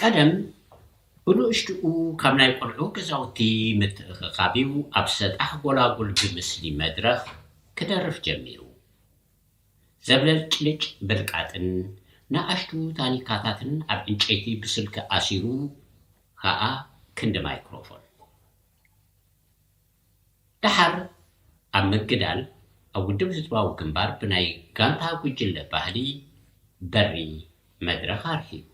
ቀደም ብንእሽትኡ ካብ ናይ ቆልዑ ገዛውቲ ምትእኽኻቢው ኣብ ሰጣሕ ጎላጉል ብምስሊ መድረኽ ክደርፍ ጀሚሩ። ዘብለጭልጭ ብልቃጥን ንኣሽቱ ታኒካታትን ኣብ ዕንጨይቲ ብስልኪ ኣሲሩ ኸኣ ክንዲ ማይክሮፎን። ደሓር ኣብ ምግዳል ኣብ ውድብ ህዝባዊ ግንባር ብናይ ጋንታ ጉጅለ ባህሊ በሪ መድረኽ ኣርሒቡ።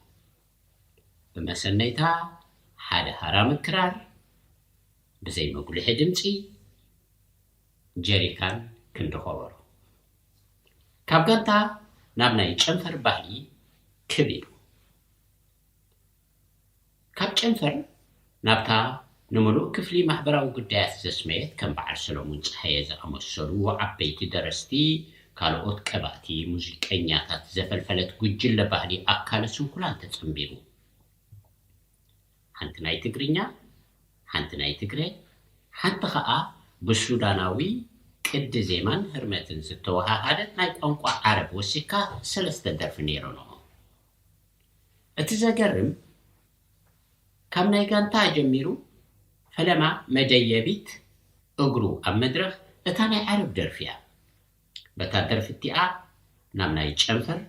ብመሰነይታ ሓደ ሃራሚ ክራር ብዘይ መጉልሒ ድምጺ ጀሪካን ክንዲ ከበሮ። ካብ ጋንታ ናብ ናይ ጨንፈር ባህሊ ክብ ኢሉ። ካብ ጨንፈር ናብታ ንምሉእ ክፍሊ ማሕበራዊ ጉዳያት ዘስመየት ከም በዓል ሰሎሙን ጸሃየ ዝኣመሰሉ ዓበይቲ ደረስቲ፣ ካልኦት ቀባእቲ፣ ሙዚቀኛታት ዘፈልፈለት ጉጅለ ባህሊ ኣካለ ስንኩላን ተጸንቢሩ። ሓንቲ ናይ ትግርኛ፣ ሓንቲ ናይ ትግረ፣ ሓንቲ ኸኣ ብሱዳናዊ ቅዲ ዜማን ህርመትን ዝተወሃሃደት ናይ ቋንቋ ዓረብ ወሲካ ሰለስተ ደርፊ ነይረንኦ። እቲ ዘገርም ካብ ናይ ጋንታ ጀሚሩ ፈለማ መደየቢት እግሩ ኣብ መድረኽ እታ ናይ ዓረብ ደርፊ እያ። በታ ደርፊ እቲኣ ናብ ናይ ጨንፈር፣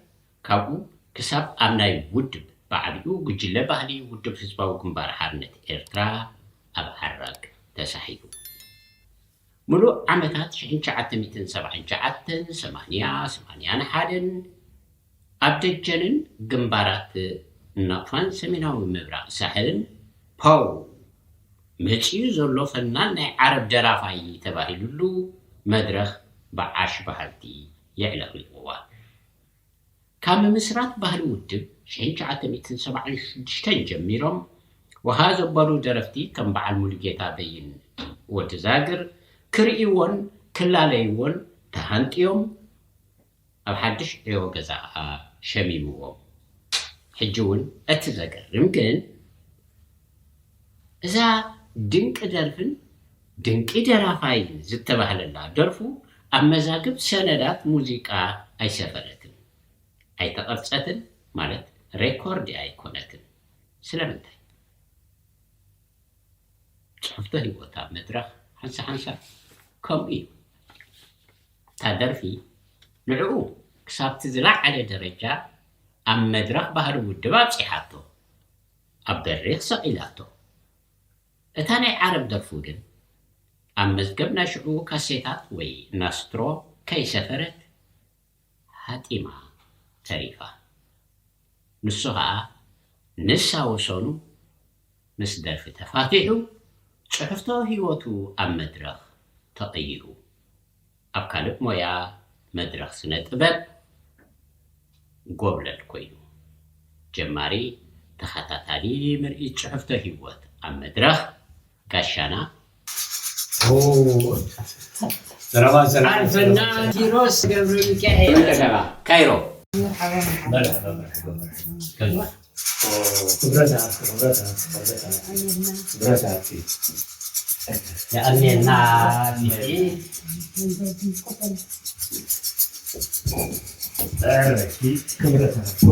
ካብኡ ክሳብ ኣብ ናይ ውድብ ብዓቢኡ ጉጅለ ባህሊ ውድብ ህዝባዊ ግንባር ሓርነት ኤርትራ ኣብ ዓራግ ተሳሒሉ። ምሉእ ዓመታት ሽሕን ትሽዓተ ሚእትን ሰብዓን ትሽዓተን፣ ሰማንያ፣ ሰማንያን ሓደን ኣብ ደጀንን ግንባራት ናቕፋን ሰሜናዊ ምብራቕ ሳሕልን ፖው መጺኡ ዘሎ ፈናን ናይ ዓረብ ደራፋይ ተባሂሉሉ መድረኽ ብዓሽ በሃልቲ የዕለቕሊቕዋ። ካብ ምምስራት ባህሊ ውድብ ሽሕን ትሽዓተ ሚእትን ሰብዓን ሽዱሽተን ጀሚሮም ወሃ ዘበሉ ደረፍቲ ከም በዓል ሙሉጌታ በይን ወዲ ዛግር ክርእይዎን ክላለይዎን ተሃንጥዮም ኣብ ሓድሽ ዕዮ ገዛ ኸኣ ሸሚምዎም። ሕጂ እውን እቲ ዘገርም ግን እዛ ድንቂ ደርፍን ድንቂ ደራፋይን ዝተባህለላ ደርፉ ኣብ መዛግብ ሰነዳት ሙዚቃ ኣይሰፈረትን፣ ኣይተቐርጸትን፣ ማለት ሬኮርድ ኣይኮነትን። ስለምንታይ? ጽሕፍቶ ህይወት ኣብ መድረኽ ሓንሳ ሓንሳ ከምኡ እዩ። እታ ደርፊ ንዕኡ ክሳብቲ ዝለዓለ ደረጃ ኣብ መድረኽ ባህሊ ውድብ ኣብጺሓቶ፣ ኣብ በሪኽ ሰቒላቶ። እታ ናይ ዓረብ ደርፉ ግን ኣብ መዝገብ ናይ ሽዑ ካሴታት ወይ ናስትሮ ከይሰፈረት ሃጢማ ተሪፋ። ንሱ ኸኣ ንሳ ወሰኑ ምስ ደርፊ ተፋቲሑ፣ ጽሕፍቶ ህይወቱ ኣብ መድረኽ ተቐይሩ። ኣብ ካልእ ሞያ መድረኽ ስነ ጥበብ ጎብለል ኮይኑ። ጀማሪ ተኸታታሊ ምርኢት ጽሕፍቶ ህይወት ኣብ መድረኽ ጋሻና ሰላማት ሰላም ዓርፈና ኪሮስ ገብረ ሚካኤል እንደገና ካይሮ መርሓባ መርሓባ መርሓባ መርሓባ ክብረት ሃብቲ ክብረት ሃብቲ ክብረት ሃብቲ ክብረት ሃብቲ የቐንየልና ሚኪ ክብረት ሃብቲ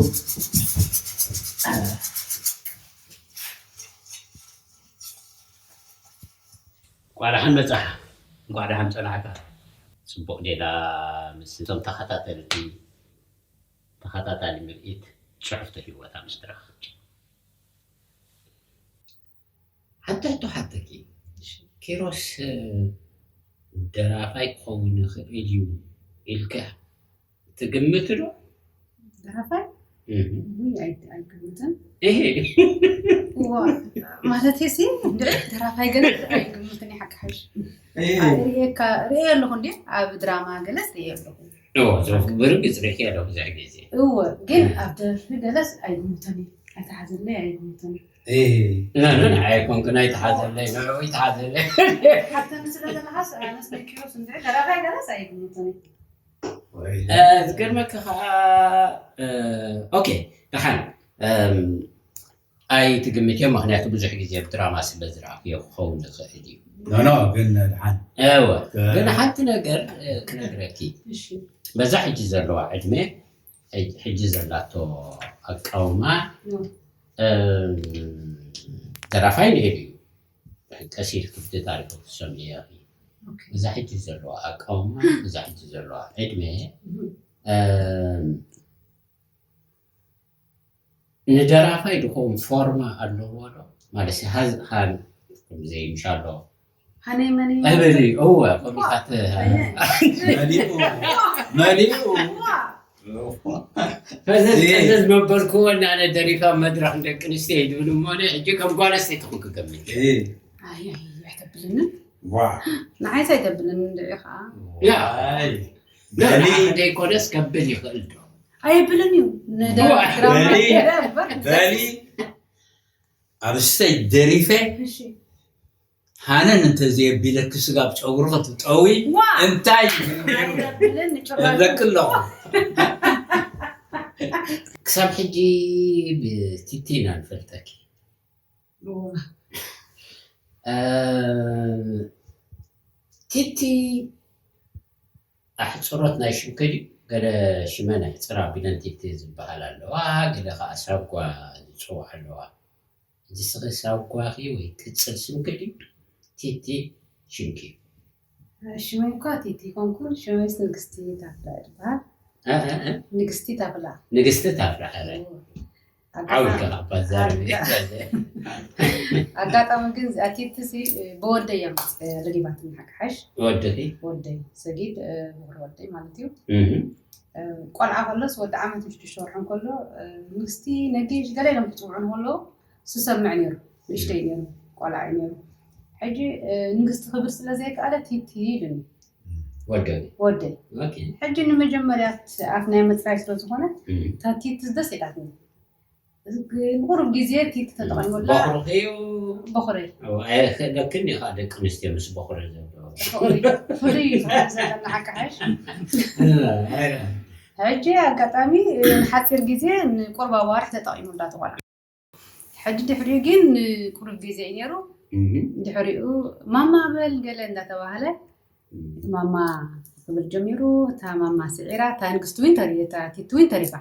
እንኳዕ ደሓን መጻኻ። እንኳዕ ደሓን ጸናሕካ። ጽቡቕ ጌጋ ምስ እቶም ተኸታተልቲ ተኸታታሊ ምርኢት ጽሑፍቲ ህይወታ ምስ ትረኽብ። ሓንቲ ሕቶ ሓተኪ። ኪሮስ ደራፋይ ክኸውን ይኽእል እዩ ኢልካ ትግምት ዶ? ደራፋይ እህ። ውይ ኣይ- ኣይግምትን እህ። እዋ ማለት ሲ እንድዒ ደራፋይ ገለ ኣይግምትን ይሓቂ ሓሽ ርእየካ ርእየ ኣለኹ እንዲ ኣብ ድራማ ገለስ ርእየ ኣለኹ እዎ፣ ዞም ብርግጽ ርኢኺ ኣለኹ ብዙሕ ግዜ። እወ ግን ኣብ ደርፊ ገለስ ኣይግምትን እዩ ኣይተሓዘለይ ኣይግምትን እዩ ኖ፣ ኖ፣ ኖ፣ ኣይኮንኩን፣ ኣይተሓዘለይ፣ ንዕኡ ይተሓዘለይ። ሓተኒ ስለ ዘለኻስ ኣነስ ናይ ኪሮስ እንድዒ ደራፋይ ገለስ ኣይግምትን እዩ እ፣ ዝገርመካ ከዓ እ፣ ኦኬ ደሓን እም፣ ኣይትግምትዮ፣ ምክንያቱ ብዙሕ ግዜ ብድራማ ስለ ዝረኣኽዮ ክኸውን ይኽእል እዩ። ኖ ኖ ግን ደሓን እወ ግን ሓንቲ ነገር እ፣ ክነግረኪ እሺ በዛ ሕጂ ዘለዋ ዕድመ ሕጂ- ሕጂ ዘላቶ ኣቃውማ ኖ ደራፋይ ነይሩ እዩ። ቀሲል ክፍቲ ታሪኹ ትሰምዕዮ ኢኺ። እዛ ሕጂ ዘለዋ ኣቃውማ፣ እዛ ሕጂ ዘለዋ ዕድመ፣ ንደራፋይ ድኸውን ፎርማ ኣለዎ ዶ? ማለት ሃዝ ሃን ዘይምሻሎ ሃነይ መነይ እብሊ እወ ኮሚታት መሊኡ መሊኡ ፈዘዝ ቀዘዝ መበልክዎ እናነ ደሪፋ መድረኽ ደቂ ኣንስትዮ ይድብል እሞነ ሕጂ ከም ጓል ኣንስተይቲ ኹን ክገምት ኣይተብልንን ንዓይስ ኣይተብልን እንድዒ ከዓ ያ ዘይኮነስ ከብል ይኽእል ዶ ኣይብልን እዩ ንደራፋይ በሊ ኣብ ስቴጅ ደሪፈ ሃነን እንተዘየቢለኪ ስጋብ ጨጉሪ ክትጠዊ እንታይ ይብለኪ ኣለኹ። ክሳብ ሕጂ ብቲቲ ኢና ንፈልጠኪ። ቲቲ ኣሕፅሮት ናይ ሽምኪ ድዩ? ገለ ሽመን ኣሕፅር ኣቢለን ቲቲ ዝበሃል ኣለዋ፣ ገለ ከዓ ሳጓ ዝፅውዓ ኣለዋ። እዚ ስኺ ሳጓኺ ወይ ቅፅል ስምኪ ድዩ? ቲቲ ሽምኪ እዩ። ሽመይ እኳ ቲቲ ይኮንኩን ሽመይስ ንግስቲ ታፍላ እየ ዝበሃል። ንግስቲ ታፍላ ንግስቲ ታፍላ ረ ዓውልካ ካብ ባዛር ኣጋጣሚ ግን እዚኣ ቲቲ ሲ ብወደይ እያ መፅእ ለጊባትኒ ሓቂ ሓሽ ወድኺ ወደይ ሰጊድ ብኩር ወደይ ማለት እዩ ቆልዓ ከሎስ ወዲ ዓመት ሽዱሽተ ወርሑ ከሎ ንግስቲ ነጊሽ ገለ ኢሎም ክፅውዑ ከለዉ ዝሰምዕ ነይሩ ንእሽተይ ነይሩ ቆልዓ እዩ ነይሩ ሕጂ ንግስቲ ክብል ስለ ዘይከኣለ ቲቲ ኢሉኒ ወደይ ወደይ ኦኬ ሕጂ ንመጀመርያ ኣፍ ናይ ምፅራይ ስለ ዝኾነ እታ ቲቲ ደስ ኢላትኒ ንቁሩብ ግዜ ቲቲ ተጠቒሙላ በኹርኺ እዩ በኹረይ ኣይክእለክን ኢኻ ደቂ ኣንስትዮ ምስ በኹረ ዘሎ ፍቕሪ ፍሉይ እዩ ፍቕሪ ዘለና ሓቂ ሓሽ ሕጂ ኣጋጣሚ ንሓፂር ግዜ ንቁርብ ኣዋርሕ ተጠቒሙላ ተቆልዓ ሕጂ ድሕሪኡ ግን ንቁሩብ ግዜ እዩ ነይሩ ድሕሪኡ ማማ በል ገለ እንዳተባሃለ እቲ ማማ ክብል ጀሚሩ እታ ማማ ስዒራ እታ ንግስቲ እውን ተሪ- እታ ቲቲ እውን ተሪፋ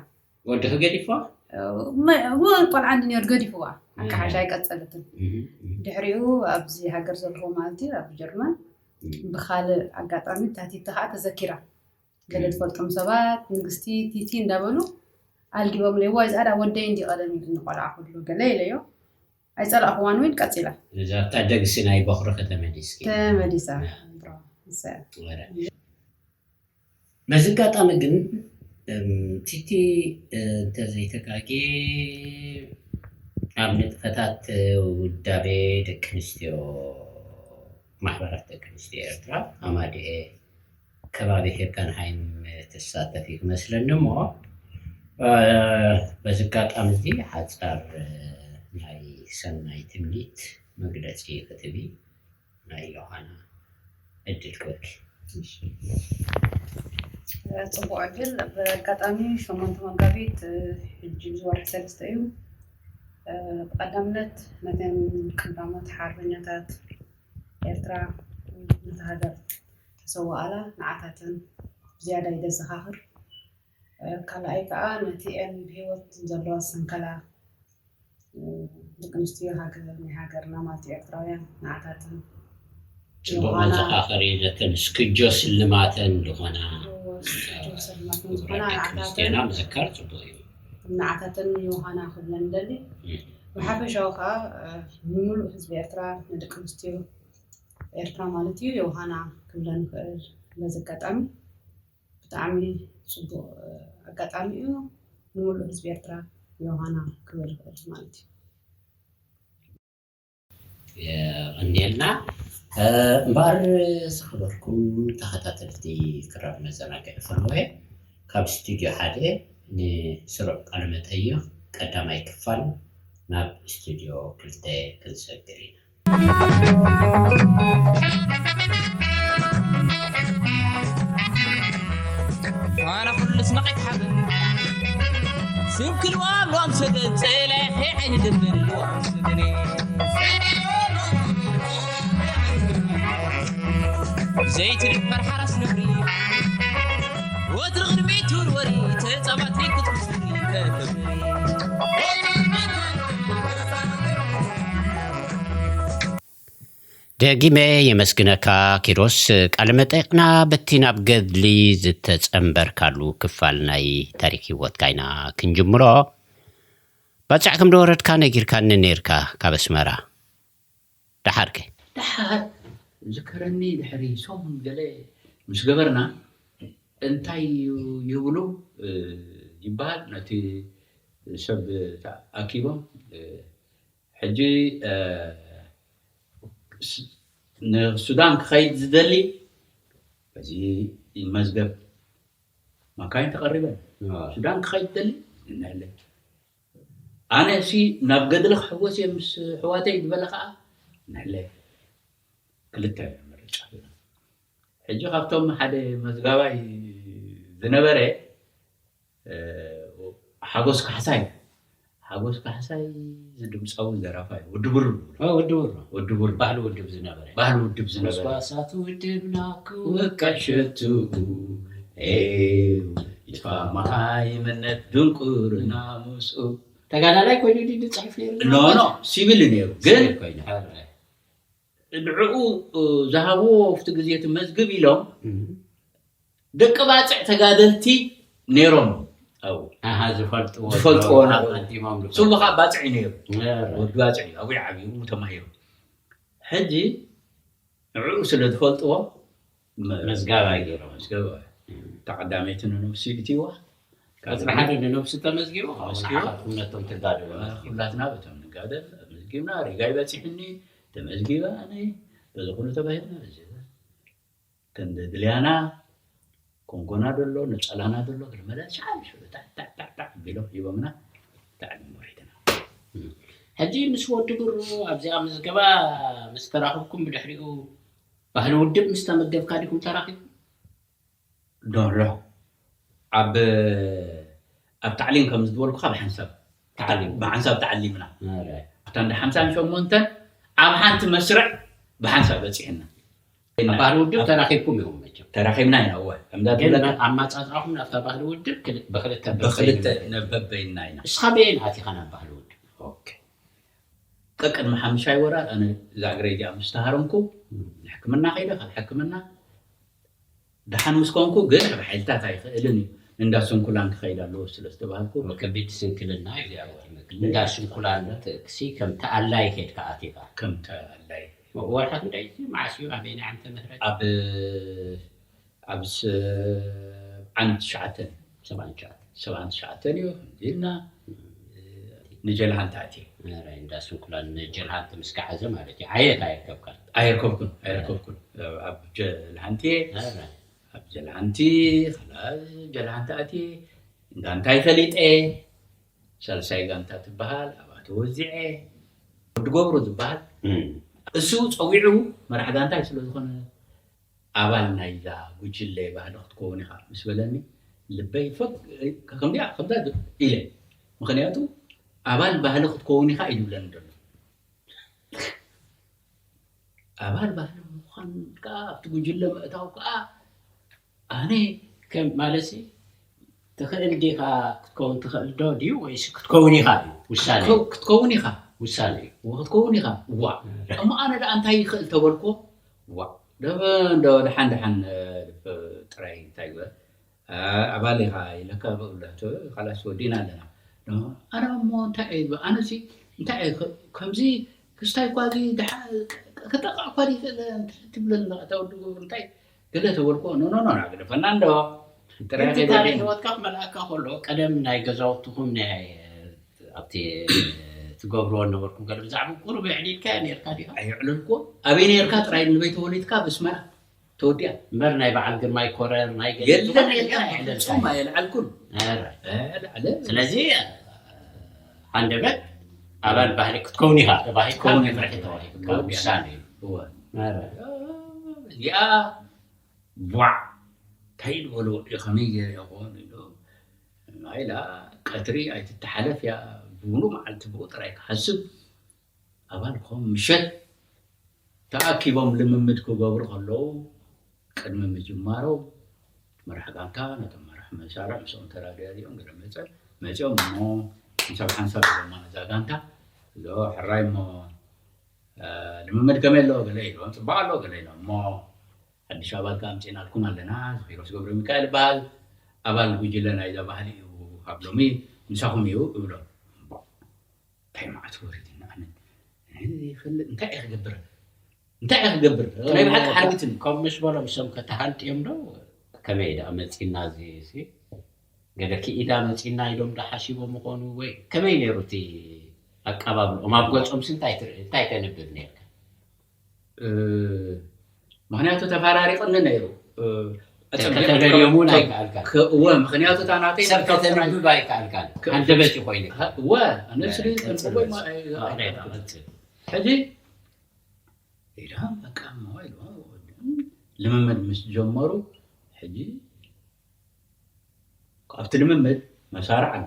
ወድኺ ገዲፍዋ እወ ቆልዓ እንዲ ነይሩ ገዲፍዋ ኣካሓሽ ኣይቀፀለትን ድሕሪኡ ኣብዚ ሃገር ዘለኹ ማለት እዩ ኣብ ጀርመን ብካልእ ኣጋጣሚ እታ ቲቲ ከዓ ተዘኪራ ገለ ዝፈልጦም ሰባት ንግስቲ ቲቲ እንዳበሉ ኣልጊቦምለይ ዋይ ዝኣዳ ወደይ እንዲ ቀደም ኢሉ ንቆልዓ ኩሉ ገለ ኢለዮ ኣይፀላእክዋን እውን ቀፂላ እዛ እታ ደግሲ ናይ በኹሪ ከተመሊስኪ ተመሊሳ ወረ በዚ ኣጋጣሚ ግን እም፣ ቲቲ እ፣ እንተዘይተጋጌ ኣብ ንጥፈታት ውዳቤ ደቂ ኣንስትዮ ማሕበራት ደቂ ኣንስትዮ ኤርትራ ኣማድኤ ከባቢ ሄርካንሃይም ትሳተፊ ክመስለኒ እሞ በዚ ኣጋጣሚ እዚ ሓፃር ናይ ሰናይ ትምኒት መግለፂ ክትቢ ናይ ዮሃና ዕድል ክበኪ ፅቡቅ ዕድል ብኣጋጣሚ ሸሞንተ መጋቢት ሕጂ ዝወርሒ ሰለስተ እዩ ብቀዳምነት ነተን ቀዳሞት ሓርበኛታት ኤርትራ ነታ ሃገር ተሰዋኣላ ንዓታተን ዝያዳ ይደዘኻኽር ካልኣይ ከዓ ነቲ ን ብሂወት ዘለዋ ሰንከላ ደቂ ኣንስትዮ ሃገር ናይ ሃገርና ማለት ኤርትራውያን ንዓታተን ፅቡቅ መዘኻኸሪ ነተን ስክጆ ስልማተን ዝኾና ስልማትን ዝኾና ክብራት ደቂ ኣንስትዮና ምዝካር ፅቡቅ እዩ ንዓታተን ዮሃና ክብለን ደሊ ብሓፈሻዊ ከዓ ንምሉእ ህዝቢ ኤርትራ ንደቂ ኣንስትዮ ኤርትራ ማለት እዩ ዮሃና ክብለን ይኽእል በዚ ኣጋጣሚ ብጣዕሚ ፅቡቅ ኣጋጣሚ እዩ ንምሉእ ህዝቢ ኤርትራ ዮሃና ክብል ይኽእል ማለት እዩ የቐንየልና እምበኣር ዝኸበርኩም ተኸታተልቲ ክራር መዘናግዒ ፈነወ ካብ ስቱድዮ ሓደ ንስሩዕ ቃለ መጠይቕ ቀዳማይ ክፋል ናብ ስቱድዮ ክልተ ክንሰግር ኢና ኣነ ኩሉ ስመቐት ሓበን ስም ክልዋ ኣለዋም ሰገን ጸላኺ ዓይኒ ደበን ኣለዋም ሰገን ዘይትድፈር ሓራስ ነብሪ ወትሪ ቅድሚት ትውርወሪ ተጻባቲ ክትኩስሪ ተከብሪ ደጊመ የመስግነካ ኪሮስ። ቃለ መጠይቕና በቲ ናብ ገድሊ ዝተጸንበርካሉ ክፋል ናይ ታሪኽ ህይወትካ ኢና ክንጅምሮ። ባጽዕ ከም ዝወረድካ ነጊርካኒ ነይርካ ካብ ኣስመራ። ደሓርከ? ደሓር ዝከረኒ ድሕሪ ሰሙን ገለ ምስ ገበርና እንታይ ይብሉ ይበሃል፣ ነቲ ሰብ ኣኪቦም ሕጂ ንሱዳን ክኸይድ ዝደሊ በዚ መዝገብ ማካይን ተቐሪበን ሱዳን ክኸይድ ዝደሊ ንሕለ ኣነ ሲ ናብ ገድሊ ክሕወስ እየ ምስ ሕዋተይ ዝበለ ከዓ ንሕለ ክልተ መረጫ ሕጂ ካብቶም ሓደ መዝጋባይ ዝነበረ ሓጎስ ካሕሳይ ሓጎስ ካሕሳይ ዝድምፃዊ ዘራፋይ ወዲ ብሩ ወዲ ብሩ ወዲ ብሩ ባህሊ ውድብ ዝነበረ ባህሊ ውድብ ዝነበረ መስዋሳት ውድብና ክወቃሸቱ ይጥፋ መሃይምነት ድንቁርና ምስኡ ተጋዳላይ ኮይኑ ድዩ ዝፅሕፍ ነይሩ ኖ ኖ ሲቪል ነይሩ ግን ኮይኑ ንዕኡ ዝሃብዎ ኣብቲ ግዜ እቲ መዝግብ ኢሎም ደቂ ባፅዕ ተጋደልቲ ነይሮም ኣብኡ ኣሃ ዝፈልጥዎ ዝፈልጥዎ ዝነበሩ ነበሩ። ኣቐዲሞም ዝፈልጡ። ስሙ ከዓ ባፅዕ እዩ ነይሩ ነረ። ወዲ ባፅዕ እዩ ኣብኡ ዓብዩ ተማሂሩ ሕጂ ንዕኡ ስለ ዝፈልጥዎ መ- መዝጋባይ ገይሮም። መዝገብ እታ ቀዳመይቲ ንነብሲ እትዋ ቀፅሪ ሓደ ንነብሲ ተመዝጊቡ ካብኡ ተመዝጊቡ። ንዓኻትኩም ነቶም ትጋደሉ መዝጊቡ። ኩላትና በቶም ንጋደል መዝጊብና ሪጋይ በፂሕኒ ተመዝጊበ ኣነ በዚ ኩሉ ተባሂልና በዚ ተንደድልያና ኮንጎና ደሎ ነፀላና ደሎ ገለመለ ሻል ሽሉ ታዕ ታዕ ታዕ ታዕ ቢሎም ሂቦምና ታዕሊም ወሪድና ሕጂ ምስ ወዲ ብሩ ኣብዚኣ ምዝገባ ምስ ተራኽብኩም ብድሕሪኡ ባህሊ ውድብ ምስ ተመገብካ ዲኹም ተራኺብኩም ዶሎ ኣብ ኣብ ታዕሊም ከም ዝበልኩኻ ብሓንሳብ ታዕሊም ብሓንሳብ ተዓሊምና ኣረ። ኣብታ እንደ ሓምሳን ሸሞንተን ኣብ ሓንቲ መስርዕ ብሓንሳብ በፂሕና ኣብ ባህሊ ውድብ ተራኺብኩም ኢኹም መቸም ተራኺብና ኢና እወ ከምዛ ግን ትብለካ ኣማፃፅኣኹም ናብታ ባህሊ ውድብ ክል- ብክልተ ብክልተ በበይኑ ነበበይና ኢና እስኻ በየን ኣቲኻ ናብ ባህሊ ውድብ ኦኬ። ቀቅድሚ ሓምሻይ ወራር ኣነ እዛ እግረይ እዚኣ ምስ ተሃረምኩ ንሕክምና ከይደ ካብ ሕክምና ደሓን ምስ ኮንኩ ግን ኣብ ሓይልታት ኣይኽእልን እዩ እንዳ ስንኩላን ክኸይድ ኣለዎ ስለ ዝተባሃልኩ ከቢድ ስንክልና እዩ ዝኣወት መግቢ። እንዳ ስንኩላን ክትእክሲ ከም ተኣላይ ከድካ ኣቲኻ። ከም ተኣላይ ወርሓት እንዳይቲ መዓስ እዩ ኣበይና ዓመተ ምህረት ኣብ ኣብ ሰብዓን ትሽዓተን ሰብዓን ትሽዓተን ሰብዓን ትሽዓተን እዩ ከምዚ ኢልና ንጀልሃንታ ኣትየ ኧረ እንዳ ስንኩላን ንጀልሃንቲ ምስ ከሓዘ ማለት እዩ ዓየት ኣየርከብካን ኣይረከብኩን ኣይረከብኩን ኣብ ጀልሃንቲ ኧረ ኣብ ጀልሃንቲ ከላ ጀልሃንቲ ኣትየ እንዳ እንታይ ፈሊጠ ሳልሳይ ጋንታ ትበሃል ኣብኣ ተወዚዐ ወዲ ገብሩ ዝበሃል እም። እሱ ፀዊዑ መራሕ ጋንታይ ስለ ዝኾነ ኣባል ናይዛ ጉጅለ ባህሊ ክትከውን ኢኻ ምስ በለኒ ልበይ ፈግ ከምዚኣ ከምዛ ኢለ ምክንያቱ ኣባል ባህሊ ክትከውን ኢኻ እዩ ዝብለኒ ዘሎ ኣባል ባህሊ ምዃን ከዓ ኣብቲ ጉጅለ ምእታው ከዓ ኣነ ከም ማለት ትኽእል ዲኻ ክትከውን ትኽእል ዶ ድዩ ወይስ ክትከውን ኢኻ እዩ ውሳነ ክትከውን ኢኻ ውሳነ እዩ ክትከውን ኢኻ ዋ እሞ ኣነ ደኣ እንታይ ይኽእል ተበልኮ ዋ ደበ እንዶ ደሓን ደሓን ጥራይ እንታይ ግበር ኣባል ኢኻ ኢለካ ብእብለቱ ካላስ ወዲና ኣለና ኣነ እሞ እንታይ እየ ኣነሲ እንታይ እየ ከምዚ ክስታይ እኳ እዚ ደሓ ክጠቕዕ እኳ ይኽእል እንታይ ትብለኒ እታ ወዲ ገብሩ እንታይ ገለ ተበልኮ ኖኖኖ ናግደፈና እንዶ ጥራይ ግን እቲ ታሪክ ከይደግም። ህይወትካ ክመልኣካ ከሎ ቀደም ናይ ገዛውትኹም ናይ ኣብቲ ትገብርዎ ነበርኩም ገለ ብዛዕባ ቁሩብ የዕሊልካ ነርካ ዲኻ ኣየዕለልኩ ኣበይ ነርካ ጥራይ ንበይ ተወሊድካ ብስመራ ተወዲኣ እምበር ናይ በዓል ግርማይ ኮረር ናይ ገለ የለን ዝኾነ የለን ነገር የለን። ፍጹም ኣየልዓልኩን ኧረ። ኣየልዓለ ስለዚ ሃንደበት ኣባል ባህሊ ክትከውን ኢኻ ተባሂልካ ክትከውን ኢኻ። መምርሒ ተዋሂብካ ውሳነ እዩ እወ። ኧረ። እዚኣ ቧዕ እንታይ ዝበልዎ እዩ ከመይ ገይረ ይኸውን ኢሉ ናይላ ቀትሪ ኣይትተሓለፍ እያ ብሙሉ መዓልቲ ብኡ ጥራይ ክሓስብ ኣባል ክኸውን ምሸት ተኣኪቦም ልምምድ ክገብሩ ከለዉ ቅድሚ ምጅማሮም መራሕ ጋንታ ነቶም መራሕ መሳርዕ ምስኦም ተራዳዲኦም ገለ መፀ መፂኦም እሞ ሓንሳብ ሓንሳብ ኢሎማ ነዛ ጋንታ እዞ ሕራይ እሞ ልምምድ ከመይ ኣሎ ገለ ኢሎም፣ ፅቡቅ ኣሎ ገለ ኢሎም። እሞ ሓድሽ ኣባል ከዓ ኣምፂእናልኩም ኣለና፣ ኪሮስ ገብረ ሚካኤል ይበሃል። ኣባል ጉጅለ ናይዛ ባህሊ እዩ። ካብ ሎሚ ምሳኹም እዩ እብሎም። እንታይ መዓት ወሪድና ኣነ ይፈልጥ እንታይ እየ ክገብር እንታይ እየ ክገብር ናይ ብሓቂ ሓርቢትን ከም ምስ በሎም ሰም ከተሃንጥዮም ዶ ከመይ ደኣ መፂና እዚ ሲ ገለ ክኢላ መፂና ኢሎም ዶ ሓሲቦም ምኾኑ ወይ ከመይ ነይሩ እቲ ኣቀባብልኦም ኣብ ገፆም ሲ እንታይ ትርኢ- እንታይ ተንብብ ነርካ ምክንያቱ ተፈራሪቕኒ ነይሩ ከተደልዮም እውን ኣይከኣልካ እወ ምክንያቱ እታ ናተይ ሰብ ከተንብብ ኣይከኣልካን ሃንደበት ይኮይኑ እወ ኣነስሊ ከንብቦ ቀፅል ሕጂ ኢሎም በቃ እሞ ኢሎም ልምምድ ምስ ጀመሩ ሕጂ ካብቲ ልምምድ መሳርዕ ኣሎ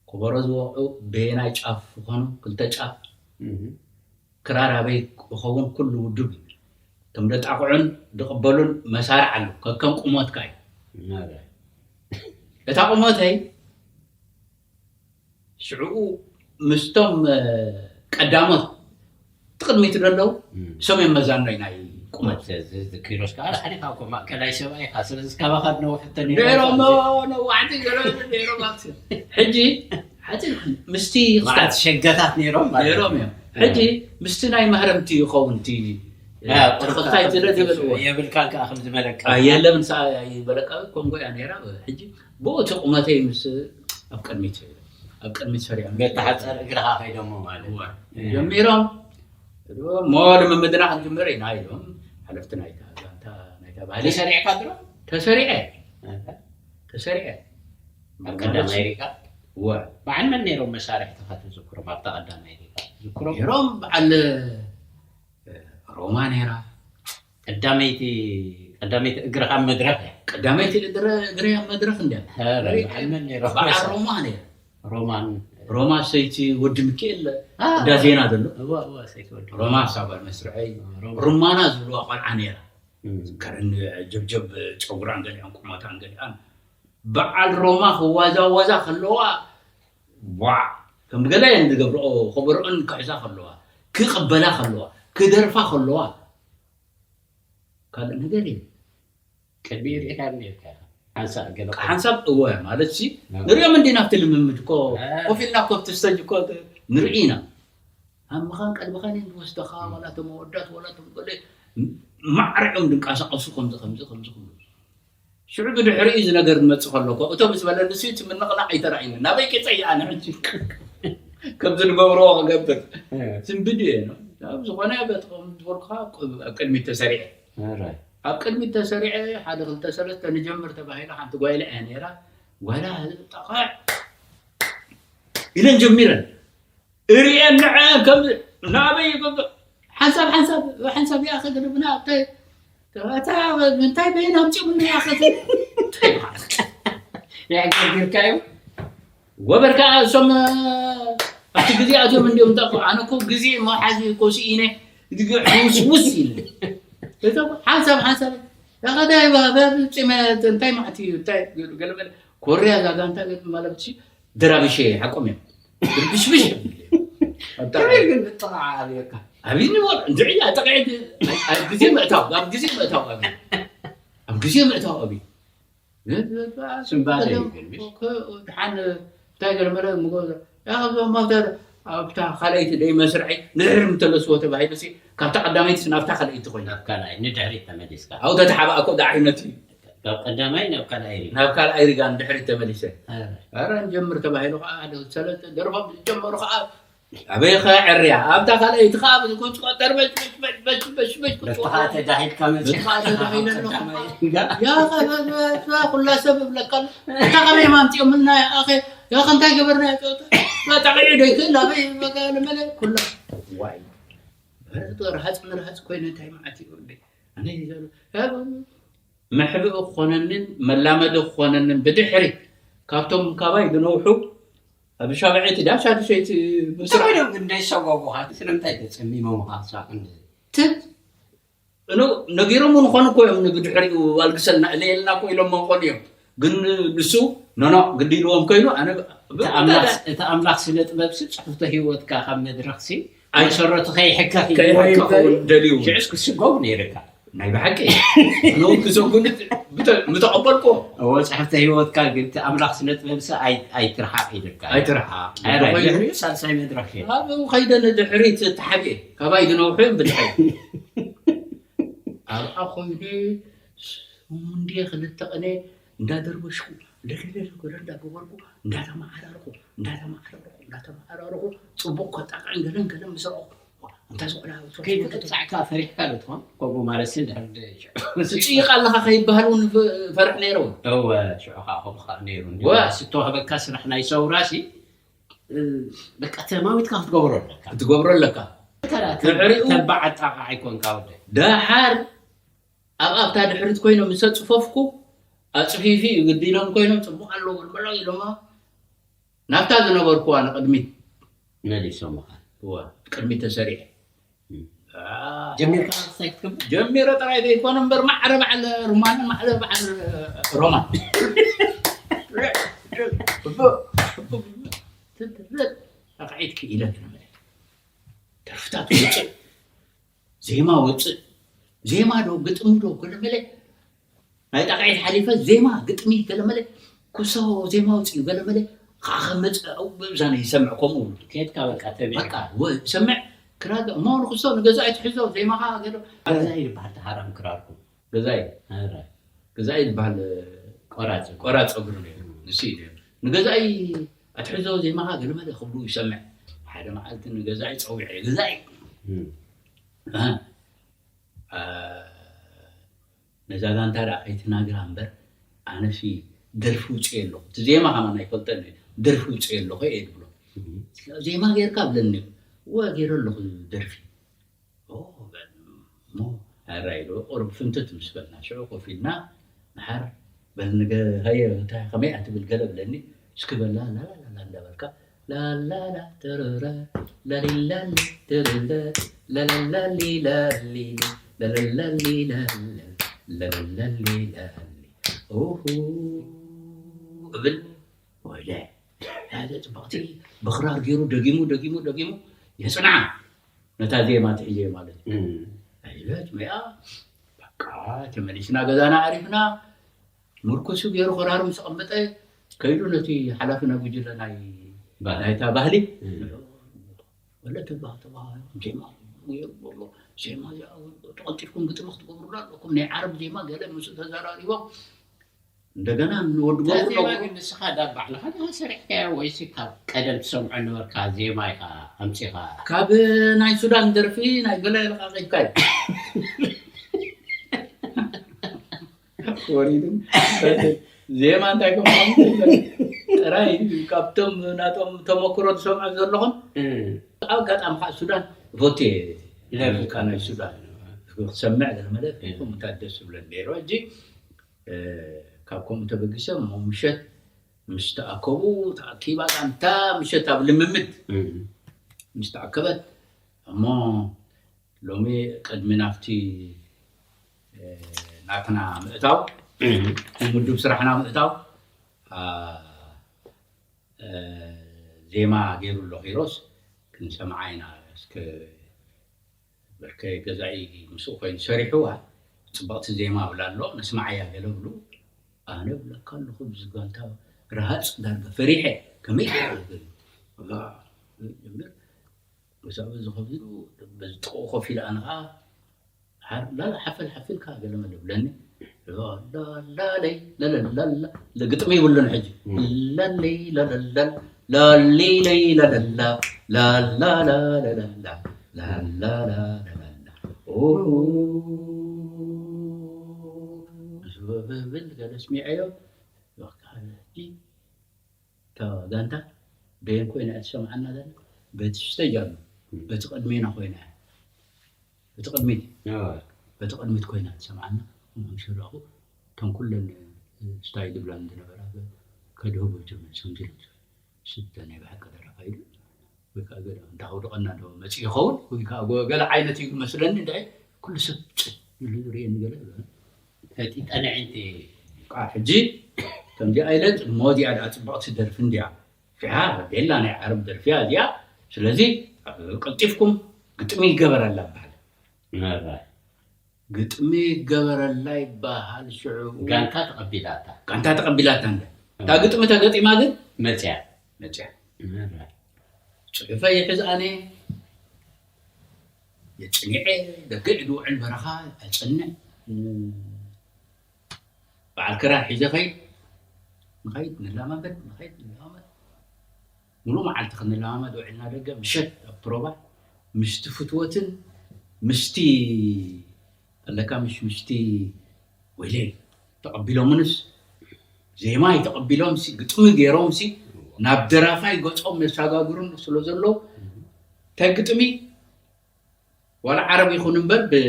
ከበሮ ዝወቅዑ በየናይ ጫፍ ዝኾኑ ክልተ ጫፍ ክራር ኣበይ ክኸውን ኩሉ ውዱብ እዩ እቶም ደጣቕዑን ዝቕበሉን መሳርዕ ኣሎ ከከም ቁሞትካ እዩ እታ ቁሞተይ ሽዕኡ ምስቶም ቀዳሞት ትቅድሚት ደለው እሶም እዮም መዛኖይ ናይ ቁመት ዝኪሮስ ከዓ ሓሊፋ እኮ ማእከላይ ሰብኣይ ኢኻ ስለዚ ካባኻ ነውሕተ ነይሮም ነዋዕቲ ገለ ነይሮም ኣብቲ ሕጂ ሓፂር ምስቲ ክስታት ሸገታት ነይሮም ማለት ነይሮም እዮም ሕጂ ምስቲ ናይ ማህረምቲ ይኸውን እቲ ተኸታይ ዝለ ዝብል እዎ የብልካን ከዓ ከም ዝበለካ የለም ንሳ ይበለካ ኮንጎ እያ ነይራ ሕጂ ብኡ እቲ ቁመተይ ምስ ኣብ ቅድሚት ኣብ ቅድሚት ሰሪዖም በተሓፀር እግርኻ ከይዶሞ ማለት ጀሚሮም እሞ ልምምድና ክንጅምር ኢና ኢሎም ሓለፍቲ ናይታ ጋንታ ናይታ ባህሊ ተሰሪዕካ ድሮ ተሰሪዐ ተሰሪዐ ኣብ ቀዳማይ ሪጋ እወ በዓል መን ነይሮም መሳርሕትኻ ትዝክሮም ኣብታ ቀዳማይ ሪጋ ትዝክሮም ነይሮም በዓል ሮማ ነይራ ቀዳመይቲ ቀዳመይቲ እግርኻ ኣብ መድረኽ እያ ቀዳመይቲ እግረ እግረ ኣብ መድረኽ እንድያ ኧረ በዓል መን ነይሮም በዓል ሮማ ነይራ ሮማን ሮማ ሰይቲ ወዲ ሚካኤል አ፣ እንዳ ዜና ዘሎ እወ እወ ሰይቲ ወዲ ሮማ ሳባል መስርዐይ ሮማ። ሩማና ዝብልዋ ቆልዓ ነይራ እም። ከረን ጀብጀብ ጨጉራን ገሊኣን ቁመታን ገሊኣን በዓል ሮማ ክዋዛወዛ ከለዋ ዋ ከም ገለ እየን ዝገብርኦ ከበርኦን ክሕዛ ከለዋ ክቕበላ ከለዋ ክደርፋ ከለዋ ካልእ ነገር እዩ ቅድሚ ሪኢካ ነርካ ኢኻ ሓንሳእ ገለ ሓንሳብ እወ ማለት ሲ ንሪኦም እንዲና ኣብቲ ልምምድ እኮ ኮፍ ኢልና ኮፍቲ ስተጅ እኮ ንርኢ ኢና ኣብ ምኻን ቀድምኻን እዮም ዝወስደኻ ዋላ እቶም ኣወዳት ዋላ እቶም ገለ ማዕረ እዮም ዝንቀሳቐሱ ከምዚ ከምዚ ከምዚ ክብሉ ሽዑ ብድሕሪኡ እዚ ነገር ዝመፅእ ከሎ እኮ እቶ ምስ በለኒ ሲ እቲ ምንቕናቕ ኣይተራእዩኒ ናበይ ቂፀ እየ ኣነ ሕጂ ከምዚ ንገብርዎ ክገብር ዝንብድ እየ ኣብ ዝኾነ በትኸም ዝበልኩኻ ኣብ ቅድሚት ተሰሪዐ ኣብ ቅድሚት ተሰሪዐ ሓደ ክልተ ሰለስተ ንጀምር ተባሂሉ ሓንቲ ጓይላ እያ ነይራ ጓይላ ጠቕዕ ኢለን ጀሚረን እሪኤን ንዐ ከም ናበይ ሓንሳብ ሓንሳብ ሓንሳብ ይኣኸ ግድብና ኣብታይ እታ ምንታይ በይን ኣምፂኦምኒ ይኣኸ ያገርግርካዩ ወበር ከዓ እሶም ኣብቲ ግዜ ኣትዮም እንዲዮም ጠፉ ኣነ እኮ ግዜ መሓዚ እኮ ስኢነ ሕውስውስ ኢለ እቶም ሓንሳብ ሓንሳብ ያኸታይ ባበብ ፂመ እንታይ ማዕት እዩ እንታይ ገለመለ ኮርያ ዛጋ እንታይ ማለት ድራብሸ ሓቆም እዮም ድርብሽብሽ ከመይ ግን ብጥቕዓ ኣብየካ ኣብኒ ወር እንድዕያ ጠቕዒ ኣብ ግዜ ምእታው ኣብ ግዜ ምእታው ኣብ ኣብ ግዜ ምእታው ኣብ ስምባደ እዩ ግን ድሓን እንታይ ገለመለ ምጎ ያኸብዞም ኣብታ ኣብታ ካልኣይቲ ደይ መስርዐይ ንድሕር ምተለስዎ ተባሂሉ ሲ ካብታ ቀዳመይቲ ናብታ ካልኣይቲ ኮይና ናብ ካልኣይ ንድሕሪት ተመሊስካ ኣብኡ ተተሓባእኮ ዳዕይነት እዩ ካብ ቀዳማይ ናብ ካልኣይ ሪጋ ናብ ካልኣይ ሪጋ ንድሕሪት ተመሊሰ ኧረ ንጀምር ተባሂሉ ከዓ ሓደ ሰለስተ ደርፎም ዝጀመሩ ከዓ ኣበይ ኸ ዕርያ ኣብታ ካልኣይቲ ከዓ ብዝኮን ትቆጠር በሽበሽበሽበሽበሽ በትኻ ተዳሂድካ መፅኻ በትኻ ተዳሂደ ኣለኹ ሪጋ ያኸ ኩላ ሰብ እብለካ እታ ከመይ ማምፅኦምልና ኣኸ ያኸ እንታይ ገበርና ጨወታ ጠቂዑ ዶ ይክእል ኣበይ መለ ኩላ ዋይ ረሃፅ ንረሃፅ ኮይነ እንታይ መዓት ይወደ ኣነ ይዘሉ መሕብኢ ክኾነንን መላመዲ ክኾነንን ብድሕሪ ካብቶም ካባይ ዝነውሑ ኣብ ሻብዐይቲ ዳ ሻድሸይቲ ምስራ ተባሂሎም ግን እንዳይሰጓጉኻ ስለምንታይ ተፀሚሞምኻ ክሳብ ክንድዚ ትብ እኖ ነጊሮም እውን ኾኑ እኮ እዮም ብድሕሪኡ ኣልግሰልና እለየልና እኮ ኢሎም ኾኑ እዮም ግን ንሱ ኖኖ ግዲ ኢልዎም ከይኑ ኣነ ብ- እቲ ኣምላኽ- እቲ ኣምላኽ ስነ ጥበብ ሲ ፅሑፍተ ህይወትካ ካብ መድረኽ ሲ መሰረቱ ከይሕከኽ እዩ። ከይሕከኽ እውን ደልዩ እውን። ሽዑስ ክስጎግ ነይርካ። ናይ ብሓቂ ንውን ክሰጉን ምተቐበልኩ እዎ፣ ጽሕፍተ ህይወትካ ግን እቲ ኣምላኽ ስነ ጥበብሲ ኣይ- ኣይትርሓቕ ኢልካ። ኣይትርሓ ኣይ፣ ራይ፣ ድሕሪኡ ሳልሳይ መድረኽ እዩ። ኣብኡ ከይደ ንድሕሪት ተሓቢኤ ካባይ ዝነውሑ እዮም ብድሕሪ ኣብኣ ኮይነ ሙንዴ ክልተ ቀነ እንዳደርበሽኩ ለለለ ገለ እንዳገበርኩ እንዳተመዓራርኩ እንዳተመዓራርኩ እንዳተመዓራርኩ ጽቡቅ ከጣቅዕን ገለን ገለን ምስ ረኹ እንታይ ዝቆላ ከይትቅጻዕካ ፈሪሕካ ዶ ትኾን? ከምኡ ማለት ሲ ድሕር ትጽይቅ ኣለኻ ከይበሃል እውን ፈርሕ ነይረ እውን እወ ሽዑ ከዓ ከምኡ ከዓ ነይሩ እንዲ ወ- ስተዋህበካ ስራሕ ናይ ሰውራ ሲ በቃ ተማዊትካ ክትገብሮ ኣለካ። ክትገብሮ ኣለካ ተራ ድሕሪኡ- ተባዕ ኣጣቃዕ ኣይኮንካ ወደ ደሓር ኣብ ኣብታ ድሕሪት ኮይኖም ምስ ኣፅፈፍኩ ኣፅፊፊ እዩ ግዲ ኢሎም ኮይኖም ፅቡቅ ኣለዎ በልበሎ ኢሎማ ናብታ ዝነበርኩዋ ንቅድሚት መሊሶምኻ። እዋ ቅድሚት ተሰሪዐ ጀሚርካ እንታይ ክትገብር? ጀሚረ ጥራይ ዘይኮነ እምበር ማዕረ በዓል ሩማን ማዕረ በዓል ሮማን ጣቕዒት ክኢለ ገለመለ ደርፍታት ውፅእ ዜማ ውፅእ ዜማ ዶ ግጥሚ ዶ ገለመለ ናይ ጣቕዒት ሓሊፈ ዜማ ግጥሚ ገለመለ ኩሶ ዜማ ውፅእ ገለመለ ከዓ ከመፅእ ብብዛነ ይሰምዕ ከምኡ ከየድካ በቃ ተቢዕካ በቃ ወ- ሰምዕ ክራር እሞ ንክሶ ንገዛኢ ትሕዞ ዜማኻ ገለ ገዛኢ ይበሃል ተሃራም ክራርኩም ገዛኢ ኧረ ገዛኢ ዝበሃል ቆራፂ ቆራፅ ፀጉሪ ነይሩ ንሱ እዩ ነይሩ ንገዛኢ ኣትሕዞ ዜማኻ ገለመለ ክብሉ ይሰምዕ ሓደ መዓልቲ ንገዛኢ ፀዊዐ ገዛኢ እም። እ፣ እ፣ ነዛ ጋንታ ደኣ ከይትናግራ እምበር ኣነሲ ደርፊ ውፅእ ኣለኹ እቲ ዜማ ከማን ኣይፈልጠን እየ ደርፊ ውፅእ ኣለኹ እየ ዝብሎ ዜማ ጌርካ ብለኒ እወ ገይረ ኣለኹ ደርፊ ኦ፣ በል፣ እሞ ኣራይ ዶ ቁሩብ ፍንትት ምስ በልና ሽዑ ኮፍ ኢልና ንሓር በል ንገ ሃየ እንታይ ከመይ ኣትብል ገለ ብለኒ እስኪ በላ ላላላላ እንዳበልካ ላላላ ተረረ ላሊላሊ ተረረ ላላላሊ ላሊ ላላላሊ ላሊ ላላላሊ ላሊ ኦሆ እብል ወይለ ያዘ ጽብቕቲ ብኽራር ገይሩ ደጊሙ ደጊሙ ደጊሙ የጽንዓ ነታ ዜማ ትሕዜ ማለት እዩ እም። ኣይበት መያ በቃ ተመሊስና ገዛና ዓሪፍና ምርኩሱ ገይሩ ክራሩ ምስ ኣቐመጠ ከይዱ ነቲ ሓላፊ ናይ ጉጅለ ናይ ባህሊ። ናይታ ባህሊ እም። ወለተ ባህተባሃ ዜማ ገይሩ ኣሎ ዜማ እዚኣ ተቐልጢፍኩም ግጥሚ ክትገብሩላ ኣለኩም ናይ ዓረብ ዜማ ገለ ምስ ተዘራሪቦም እንደገና ንወዲ እዛ ዜማ ገብሩ ግን ንስኻ ዳ ባዕልኻ ዲኻ ሰሪሕካያ ወይሲ ካብ ቀደም ትሰምዖ ነበርካ ዜማ ኢኻ ኣምፂኻ? ካብ ናይ ሱዳን ደርፊ ናይ ገለ ለቃቂድካ እዩ ወሪዱ ዜማ እንታይ ከም ጥራይ ካብቶም ናቶም ተመክሮ ዝሰምዖ ዘለኹም ኣብ ኣጋጣሚ ከዓ ሱዳን ቮቴ ደርፍካ ናይ ሱዳን ክሰምዕ ገለ መለ እንታይ ደስ ዝብለኒ ነይሩ ሕጂ ካብ ከምኡ ተበጊሰ እሞ ምሸት ምስ ተኣከቡ ተኣኪባ ጋንታ ምሸት ኣብ ልምምድ ምስ ተኣከበት እሞ ሎሚ ቅድሚ ናብቲ ናትና ምእታው ምድብ ስራሕና ምእታው ዜማ ገይሩ ኣሎ ኪሮስ ክንሰምዓ ኢና እስከ በርከ ገዛኢ ምስኡ ኮይኑ ሰሪሕዋ ጽብቕቲ ዜማ ብላ ኣሎ ነስማዓያ ገለ ብሉ ኣነ ብለካ ኣለኹ ብዝጋንታ ረሃፅ ዳርጋ ፈሪሐ ከመይ ገይረ ዝብል ጀምር መሳብ እዚ ከፊሉ በዚ ጥቕኡ ኮፍ ኢለ ኣነ ከዓ ሓር ላላ ሓፈል ሓፊልካ ገለ መለ ብለኒ ላላለይ ለለላላ ግጥሚ ይብሉን ሕጂ ለለይ ለለለል ላሊለይ ለለላ ላላላ ለለላ ላላላ ለለላ ኦሆ ዝብል ገለ ስሚዐዮ በቃ ሕጂ እታ ጋንታ በየን ኮይና እያ ትሰምዓና ዘላ በቲ ስቴጅ ኣሎ በቲ ቅድሜና ኮይና እያ በቲ ቅድሚት በቲ ቅድሚት ኮይና ትሰምዓና ምሸራኹ እቶም ኩለን ስታይ ዝብላን ዝነበራ ከድህቡ ጀመር ሰምዚሎም ስተ ናይ ብሓቂ ደረፋ ኢሉ ወይ ከዓ ገለ እንዳ ከውድቐና ዶ መፅእ ይኸውን ወይ ከዓ ጎ- ገለ ዓይነት እዩ መስለኒ እንድዒ ኩሉ ሰብ ጭ ኢሉ ዝርእየኒ ገለ ፈጢጠ ንዕንቲ ከዓ ሕጂ ከምዚኣ ኢለ እሞ እዚኣ ደኣ ፅብቕቲ ደርፊ እንዲያ ፊሓ ቤላ ናይ ዓረብ ደርፊያ እዚኣ ስለዚ ኣብ ቀልጢፍኩም ግጥሚ ይገበረላ ይበሃል። መራ ግጥሚ ይገበረላ ይበሃል። ሽዑ ጋንታ ተቐቢላታ ጋንታ ተቐቢላታ እንደ እታ ግጥሚ ተገጢማ ግን መፅያ መፅያ መራ ጽሑፈይ ይሕዝ ኣነ የጽኒዐ ደገ ኢሉ ውዕል በረኻ ኣይጸንዕ በዓል ክራር ሒዘ ኸይድ ንኸይድ ንለማመድ ንኸይድ ንለማመድ ሙሉ መዓልቲ ክንለማመድ ውዕልና ደገ ምሸት ኣብ ፕሮባ ምስቲ ፍትወትን ምስቲ ኣለካ ምሽ ምሽቲ ወይለይ ተቐቢሎምንስ ዜማ ተቐቢሎም ግጥሚ ገይሮም ናብ ደራፋይ ገጾም የሳጋግሩን ስለ ዘለዉ እንታይ ግጥሚ ዋላ ዓረብ ይኹን እምበር ብ-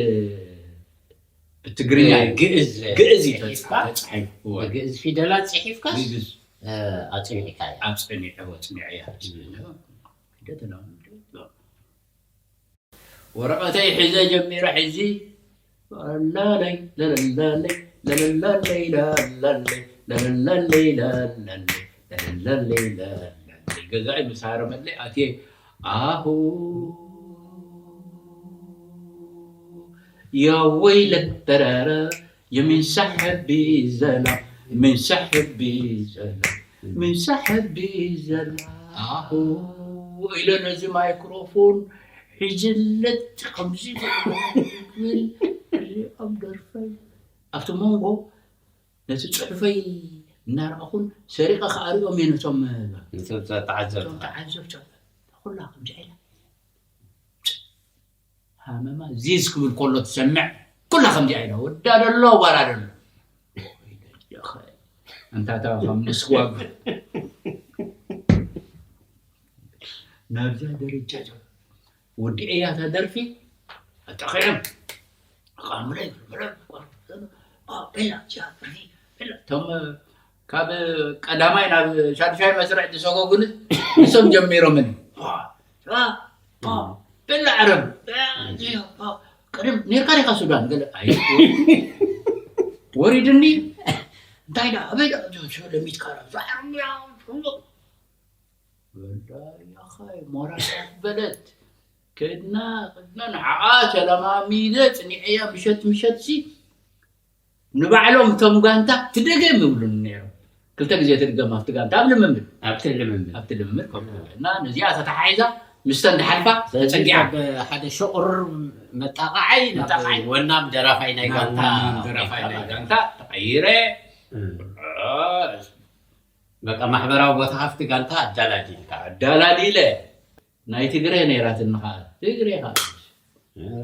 ብትግርኛ እዩ። ግእዝ ግእዝ እዩ ጽሒፍካ ተጻሒፉ። ብግእዝ ፊደላት ፅሒፍካስ ግእዝ ኣፅኒዕካዮ ኣጽኒዐ ወጽኒዐያ ወረቐተይ ሒዘ ጀሚረ ሕዚ ላላይ ለለላለይ ለለላለይ ላላለይ ለለላለይ ላላለይ ለለላለይ ላላለይ ገዛኢ ምስ ሃረመለይ ኣትየ ኣሁ ያ ወይለ ተራራ የምን ሳሕቢ ዘላ ምን ሳሕቢ ዘላ ምን ሳሕቢ ዘላ ኣሁ ኢለ ነዚ ማይክሮፎን ሒዝለት ከምዚ ዝብል ኣብ ደርፈይ ኣብቲ መንጎ ነቲ ፅሑፈይ እናረኣኹን ሰሪቐ ከኣሪኦም እየ ነቶም ተዓዘብቲ ተዓዘብቲ ኩላ ከምዚ ኢላ ሃመማ ዚዝ ክብል ከሎ ትሰምዕ ኩላ ከምዚኣ ኢላ ወዳ ደሎ ጓላ ደሎ እንታታ ካብ ምስጓግ ናብዛ ደረጃ ወዲኤያ እታ ደርፊ ኣጣኺዖም ቃሙለይ እቶም ካብ ቀዳማይ ናብ ሻድሻይ መስርዕ ዝሰጎጉኒ ንሶም ጀሚሮምኒ በላ ዓረብ ቀደም ኔርካ ዲኻ ሱዳን ገለ ኣይ ወሪድኒ እንታይ ዳ ኣበይ ዳ ለሚትካ ዛ ዓረብያ ወላሂ ሞራል በለት ከድና ከድና ንዓኣ ተለማሚደ ፅኒዐያ ምሸት ምሸት ሲ ንባዕሎም እቶም ጋንታ ትደገም ይብሉኒ ነይሮም ክልተ ግዜ ትድገም ኣብቲ ጋንታ ኣብ ልምምድ ኣብቲ ልምምድ ኣብቲ ልምምድ ከምኡ እና ነዚኣ ተተሓሒዛ ምስተን ድሓልፋ ተፀጊዓ ኣብ ሓደ ሸቑር መጣቃዓይ ናብ መጣቃዓይ። ወናም ደራፋይ ናይ ጋንታ ናታ ደራፋይ ናይ ጋንታ ተቐይረ በቃ ማሕበራዊ ቦታ ካብቲ ጋንታ ኣዳላዲልካ ኣዳላዲለ ናይ ትግረ ነይራትኒ ከዓ ትግረ ከዓ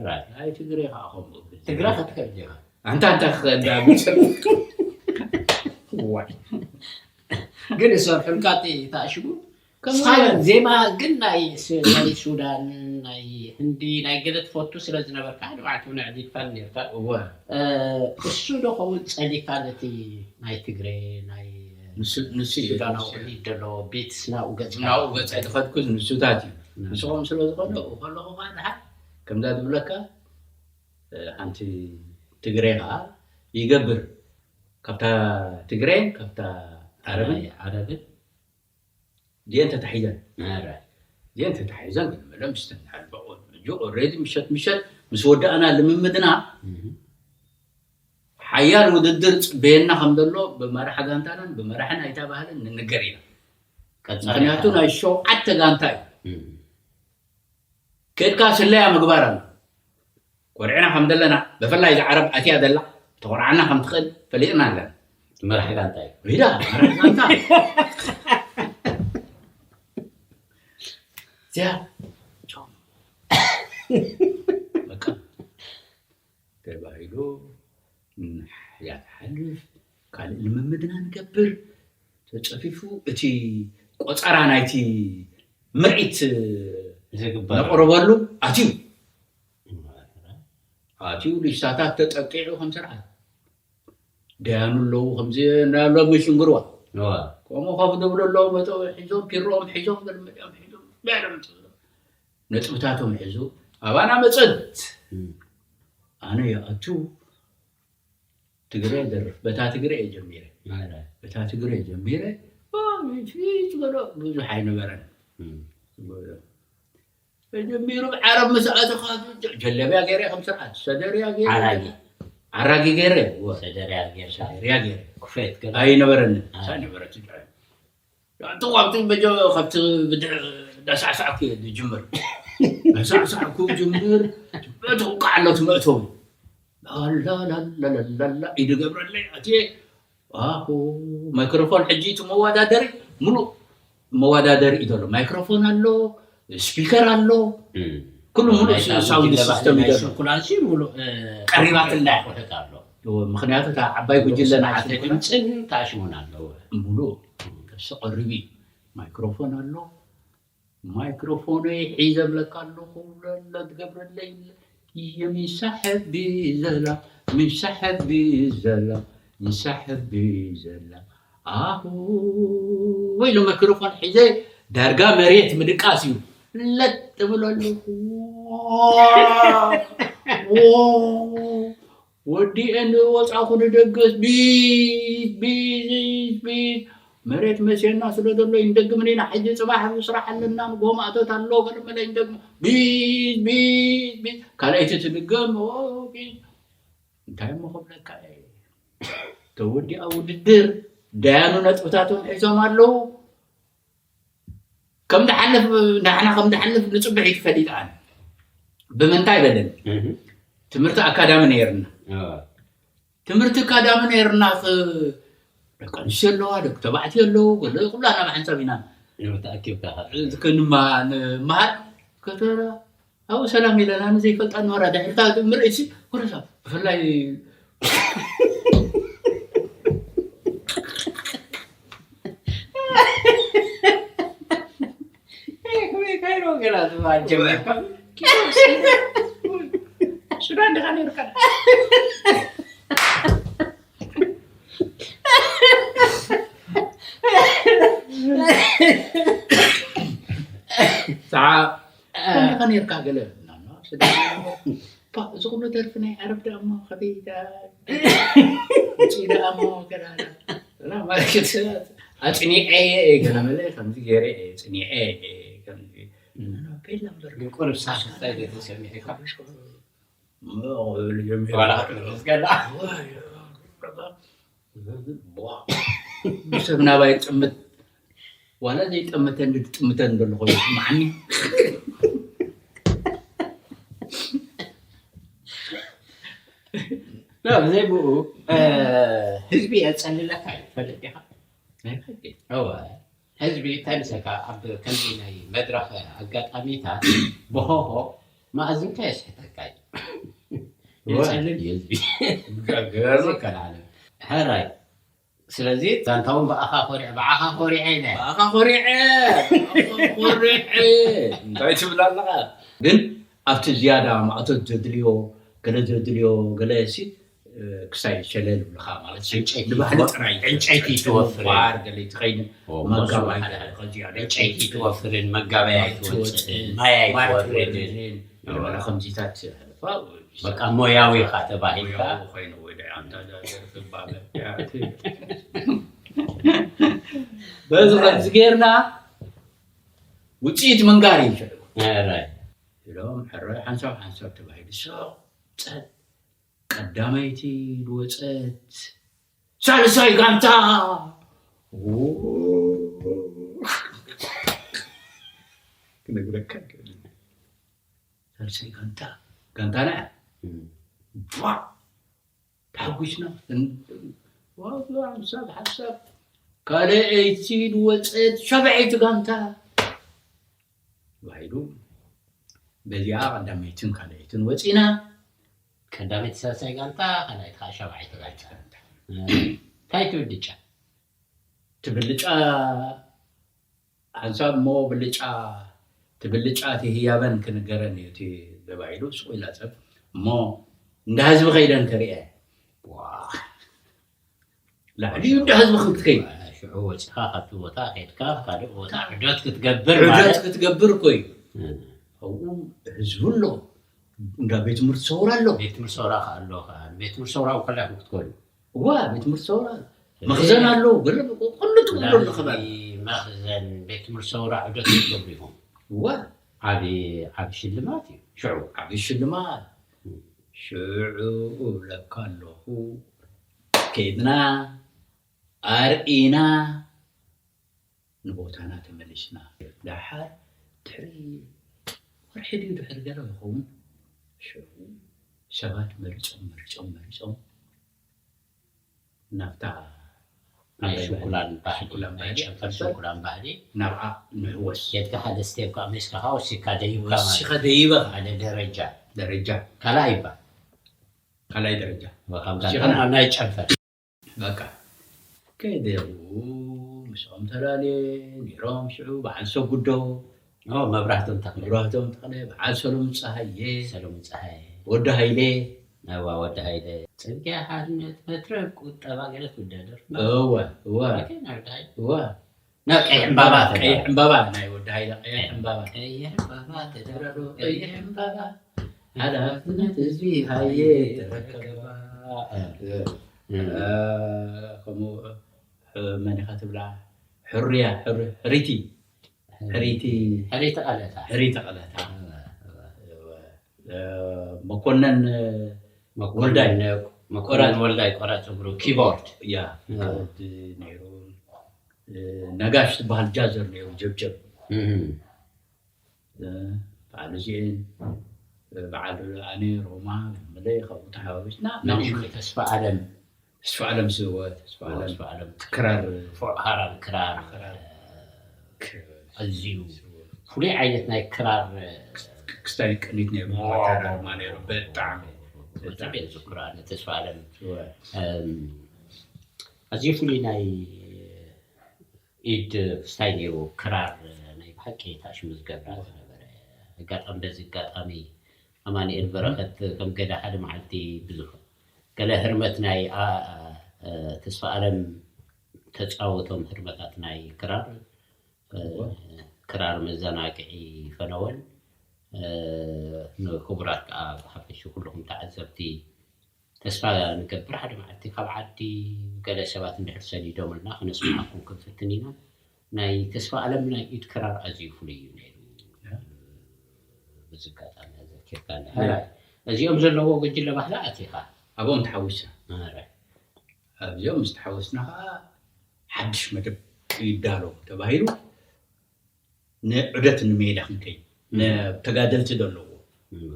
ራይ ናይ ትግረ ከዓ ከምኡ ትግረ ክትከብድ ኢኻ ኣንታ ኣንታ ክኸዳ ግን ይሰርሑልካ እቲ ተኣሽጉ ሳይለንት ዜማ ግን ናይ ስ- ናይ ሱዳን ናይ ህንዲ ናይ ገለ ትፈቱ ስለ ዝነበርካ ንባዕልቲ እውን ኣዕዚዝካን ነርካ እወ እ፣ እሱ ዶ ኸውን ጸሊካ ነቲ ናይ ትግሬ ናይ ንሱ ንሱ እዩ ሱዳናዊ ክሊድ ዘሎ ቤትስ ናብኡ ገጽካ ናብኡ ገጸ ዝኸድኩ ንሱታት እዩ ንስኹም ስለ ዝኾነ ከለኹ ከዓ ድሓር ከምዛ ዝብለካ እ፣ ሓንቲ ትግሬ ከዓ ይገብር ካብታ ትግሬ ካብታ ዓረብን ናይ ዓረብን ዲየን ተታሒዘን ኧረ ዲየን ተታሒዘን ክንበለ ምስተን ሓልበ ኦሬዲ ምሸት ምሸት ምስ ወዳእና ልምምድና እህ፣ ሓያል ውድድር ፅበየና ከም ዘሎ ብመራሒ ጋንታናን ብመራሒ ናይታ ባህልን ንንገር ኢና ቀጻሊ ምክንያቱ ናይ ሸውዓተ ጋንታ እዩ እህ፣ ከድካ ስለያ ምግባር ኣሎ ቆርዕና ከም ዘለና ብፍላይ ዝዓረብ ኣትያ ዘላ ተቆርዓና ከም ትኽእል ፈሊጥና ኣለና መራሒ ጋንታ እዩ ሪዳ መራሒ ጋንታ እዚኣ ቶም በቃ ተባሂሉ ንሓያ ትሓልፍ ካልእ ልምምድና ንገብር ተፀፊፉ እቲ ቆፀራ ናይቲ ምርኢት ዝግበር ነቕርበሉ ኣትዩ ኣትዩ ሊስታታት ተጠቂዑ ከም ስርዓት ደያኑ ኣለዉ ከምዚ ሎሚ ሽንግርዋ እዋ፣ ከምኡ ከፍ ዝብሉ ኣለዉ መጠው ሒዞም ፒሮኦም ሒዞም ገልመዲኦም ሒዞም በሎም ነጥብታቶም ሒዙ ኣባና መፀት እም፣ ኣነ ይኣቱ ትግረ ደርፍ በታ ትግረ እየ ጀሚረ ኧረ፣ በታ ትግረ ጀሚረ ኦ፣ ፊት በሎ ብዙሕ ኣይነበረን እም፣ ተጀሚሩ ዓረብ ምስ ኣተኻ ጀለብያ ገይረ ከም ስርዓት ሰደርያ ገይረ ኣራጊ ኣራጊ ገይረ እወ፣ ሰደርያ ጌርካ ሰደርያ ገይረ ኩፌት ገለ ኣይነበረንን። ኣይ። እሳ ነበረት ትድዕል። ጥቋብቲ በጆ ካብቲ ብድዕ ዳሳዕሳዕኩ እየ ዝጅምር። ዳሳዕሳዕኩ ጅምር በቲ ውቃዕ ኣሎ ትመእተው። ላላላላላላ ኢዱ ገብረለይ ኣትየ። ኣሁ ማይክሮፎን ሕጂ እቲ መወዳደሪ ሙሉእ መወዳደሪ እዩ ዘሎ። ማይክሮፎን ኣሎ፣ ስፒከር ኣሎ፣ ኩሉ ሙሉእ ሳውንድ ሲስተም እዩ ዘሎ። ኩላንሲ ሙሉእ ቀሪባትና ቁሕት ኣሎ። ምክንያቱ እታ ዓባይ ጉጅለ ንዓተይ ድምፅን ታሽሙን ኣለዎ። ሙሉእ ተሰቐርቢ ማይክሮፎን ኣሎ። ማይክሮፎነይ ሒዘ ብለካ ኣለኹ ለለ ትገብረለይ የሚሳሐቢ ዘላ ሚሳሐቢ ዘላ ሚሳሐቢ ዘላ ኣሁ ወይሎ ማይክሮፎን ሒዘ ዳርጋ መሬት ምድቃስ እዩ። ለጥ ብሎ ኣለኹ። ወዲኤ ንወፃኹ ንደገስ ቢዝ ቢዝ ቢዝ መሬት መስየና ስለ ዘሎ ይንደግምን ኢና። ሕጂ ፅባሕ ስራሕ ኣለና ንጎማእቶት ኣሎ ገለመለ ይንደግም ቢዝ ቢዝ ቢዝ ካልኣይቲ ትድገም ቢዝ እንታይ እሞ ክብለካ እየ። ተወዲኣ ውድድር ዳያኑ ነጥብታቶም ሒዞም ኣለዉ። ከም ድሓልፍ ንሕና ከም ድሓልፍ ንፅብሕ እዩ ትፈልጥ ኣነ ብምንታይ በለኒ ትምህርቲ ኣካዳሚ ነይርና ትምህርቲ ኣካዳሚ ነይርና ደቂ ኣንስትዮ ኣለዋ ደቂ ተባዕትዮ ኣለዉ ገለ ኩላና ብሓንሳብ ኢና ተኣኪብካ ክንማ ንመሃር ከተራ ኣብኡ ሰላም ኢለና ንዘይፈልጣ ንወራ ድሕርታ ምርእሲ ኩረሳ ብፍላይ ሱዳን ድኻ ነርካ ሰዓ ከመኻ ነርካ ገለ እዚ ኩሉ ደርፊ ናይ ዓረብ ደኣ እሞ ከበይታ ውፅኢ ደኣ እሞ ገላላ ኣፅኒዐ እየ ገለ መለ ከምዚ ገይረ እየ ፅኒዐ እየ ከምዚ ቤላ እምበር ግን ቁርብ ሳክታይ ዘይተሰሚዕካ እሞ ክብል ጀሚሩ ዋላ ክትምልስ ገላ ሰብ ናባይ ጥምት ዋላ ዘይጠመተኒ ዝጥምተኒ ዘሎ ኮይኑ ይስማዓኒ ብዘይ ብኡ ህዝቢ የፀልለካ እዩ ትፈልጥ ዲኻ ናይ ፈቂ እወ ህዝቢ እንታይ ምሰልካ ኣብ ከምዚ ናይ መድረኽ ኣጋጣሚታት ብሆሆ መኣዝንካ የስሕተካ እዩ ይፀልል እዩ ህዝቢ ገገር ይከላለ ሕራይ ስለዚ ዛንታ እውን ብኣኻ ኮሪዐ ብዓኻ ኮሪዐ ኢለ ብኣኻ ኮሪዐ ብኣኻ ኮሪዐ እንታይ ትብል ኣለኻ ግን ኣብቲ ዝያዳ ማእቶት ዘድልዮ ገለ ዘድልዮ ገለ ሲ ክሳይ ሸለል ይብልኻ ማለት እዩ። ዕንጨይቲ ንባህሊ ትወ- ጥራይ ዕንጨይቲ ትወፍር። ባር ገለ ትኸይድ ኦ፣ መጋባይ መሶብ ገለ ከዚያ ገለ ዕንጨይቲ ትወፍርን መጋበያ ኣይትወፅእን ማይ ኣይትወርድን ገለ ከምዚታት ሕልፋ በቃ ሞያዊ ኢኻ ተባሂልካ ሞያዊ ኮይኑ ወይ ደኣ ኣንታ ደርፊ ባለ በዚ ከምዚ ጌርና ውፅኢት ምንጋር እዩ ሽዑ ራይ ኢሎም ሕራይ ሓንሳብ ሓንሳብ ተባሂሉ ሱቕ ጸጥ ቀዳመይቲ ዝወፀት ሳልሳይ ጋንታ ክነግረካ ሳልሳይ ጋንታ ጋንታና እያ ተሓጒስና ሓንሳብ ሓንሳብ ካልኣይቲ ዝወፀት ሻብዐይቲ ጋንታ ተባሂሉ በዚኣ ቀዳመይትን ካልኣይትን ወፂና ቀዳመይቲ ሳልሳይ ጋንታ ካልኣይቲ ከዓ ሻብዓይቲ ጋንታ እንታይ ትብል ድጫ ትብልጫ ሓንሳብ እሞ ብልጫ ትብልጫ እቲ ህያበን ክንገረን እዩ እቲ ተባሂሉ ስቁ ኢላ ሰብ እሞ እንዳ ህዝቢ ከይደን ክርኤ ላዕሊ እንዳ ህዝቢ ክንክትከይ ሽዑ ወፂኻ ካብቲ ቦታ ከድካ ካልእ ቦታ ዕዶት ክትገብር ዕዶት ማለት ክትገብር እኮ እዩ ኣብኡ ህዝቢ ኣሎ እንዳ ቤት ትምህርቲ ሰውራ ኣሎ ቤት ትምህርቲ ሰውራ ከ ኣሎ ከ ቤት ትምህርቲ ሰውራ ከላይ ክትኮኑ እዋ ቤት ትምህርቲ ሰውራ መኽዘን ኣሎ ገለ ቁልጥ ብሎ ኣሎ ከባቢ መኽዘን ቤት ትምህርቲ ሰውራ ዕዶት ክትገብሩ ኢኹም እዋ ዓቢ ዓቢ ሽልማት እዩ። ሽዑ ዓቢ ሽልማት። ሽዑ እብለካ ኣለኹ፣ ከይድና ኣርኢና ንቦታና ተመሊስና። ደሓር ድሕሪ ወርሒ ድዩ ድሕሪ ገለ ይኸውን፣ ሽዑ ሰባት መሪጾም መሪጾም መሪጾም ናብታ ናይ ዓባይ ሽኩላን ባህሊ፣ ባህሊ፣ ሽኩላን ናይ ባህሊ ጨንፈር ሽኩላን ባህሊ ናብኣ ንሕወስ። ኬድካ ሓደ ስቴፕ ከዓ ሜስካ ከዓ ወሲካ ደይብካ ማለት ወሲኻ ደይበኻ። ሓደ ደረጃ። ደረጃ። ካልኣይ ይባል። ካልኣይ ደረጃ። ወካም ወሲኻ ጋር ናብ ናይ ጨንፈር። በቃ። ከይደ ምስኦም ተላለየ ነይሮም። ሽዑ በዓል ሰጉዶ፣ ኦ፣ መብራህቶም ተኽለ። መብራህቶም ተኽለ፣ በዓል ሰሎሙን ጸሃየ፣ ሰሎሙን ጸሃየ። ወዲ ሃይለ። እዋ፣ ወዲ ሃይለ። ጽርግያ ሓርነት፣ መትረብ ቁጠባ ገለ ትውዳደር። እወ፣ እወ። ኦኬ፣ ናይ ወዲ ሃይለ። እወ። ናይ ቀይሕ ዕምባባ ቀይሕ ተባለ። ዕምባባ፣ ናይ ወዲ ሃይለ ቀይሕ ዕምባባ። ቀይሕ ዕምባባ ተደረሩ፣ ቀይሕ ዕምባባ። ሓላፍነት ህዝቢ ሃየ ተረከባ። እ፣ እ። እ፣ ከምኡ፣ እ፣ መን ኢኻ ትብላ? ሕሩያ፣ ሕሩ-፣ ሕሪቲ። ሕሪቲ። ሕሪቲ ቀለታ። ሕሪቲ ቀለታ። እወ፣ እወ። እወ። እ፣ መኮነን፣ እ፣ መኮነን ወልዳይ። መኮነን ቆራጭ። ወልዳይ ቆራጭ እግሩ፣ ኪቦርድ። ያ፣ እወ። ኪቦርድ ነይሩ። እ፣ ነጋሽ ዝበሃል ጃዘር ነይሩ፣ ጀብጀብ። እም። እ፣ በዓል እዚኤን፣ እ፣ በዓል ኣነ፣ ሮማ፣ ገለመለ፣ ካብኡ ተሓዋዊስና፣ መንእሰይ ተስፋ ኣለም። ተስፋ ኣለም ስወ፣ ተስፋ ኣለም። ተስፋ ኣለም። ክራር። ፎ-፣ ሃራሪ ክራር። ክራር። ኣዝዩ ፍሉይ ዓይነት ናይ ክራር ክስታይ ቅኒት ነይሩ፣ ዋው። ወታደር ማ ነይሩ፣ ብጣዕሚ፣ ብጣዕሚ እየ ዝክሮ ኣነ ተስፋ ኣለም። እወ። እም፣ ኣዝዩ ፍሉይ ናይ ኢድ ክስታይ ነይሩ፣ ክራር ናይ ብሓቂ ታሽሙ ዝገብራ ዝነበረ። ኣጋጣሚ፣ በዚ ኣጋጣሚ ኣማኑኤል በረኸት ከም ገለ ሓደ መዓልቲ ብዙ ገለ ህርመት ናይ ኣ-፣ ኣ-፣ ተስፋ ኣለም ተጻወቶም ህርመታት ናይ ክራር፣ እ፣ እወ። ክራር መዘናግዒ ፈነወን፣ እ፣ ንክቡራት ከኣ ብሓፈሽ ኩልኹም ተዓዘብቲ ተስፋ ንገብር፣ ሓደ መዓልቲ ካብ ዓዲ ገለ ሰባት እንድሕር ሰዲዶምልና ክነስምዓኩም ክንፍትን ኢና። ናይ ተስፋ ኣለም ናይ ኢድ ክራር ኣዝዩ ፍሉይ እዩ ነይሩ። ያ። በዚ ኣጋጣሚ ኣዘኪርካኒ። ያ። ሕራይ፣ እዚኦም ዘለዎ ጉጅለ ባህሊ ኣቲኻ? ኣብኦም ተሓዊስና። ሕራይ። ኣብዚኦም ምስ ተሓወስና ኸዓ ሓድሽ መደብ ይዳሎ ተባሂሉ፣ ንዑደት ንሜዳ ክንከይድ፣ እም። ንተጋደልቲ ዘለዎ። እም።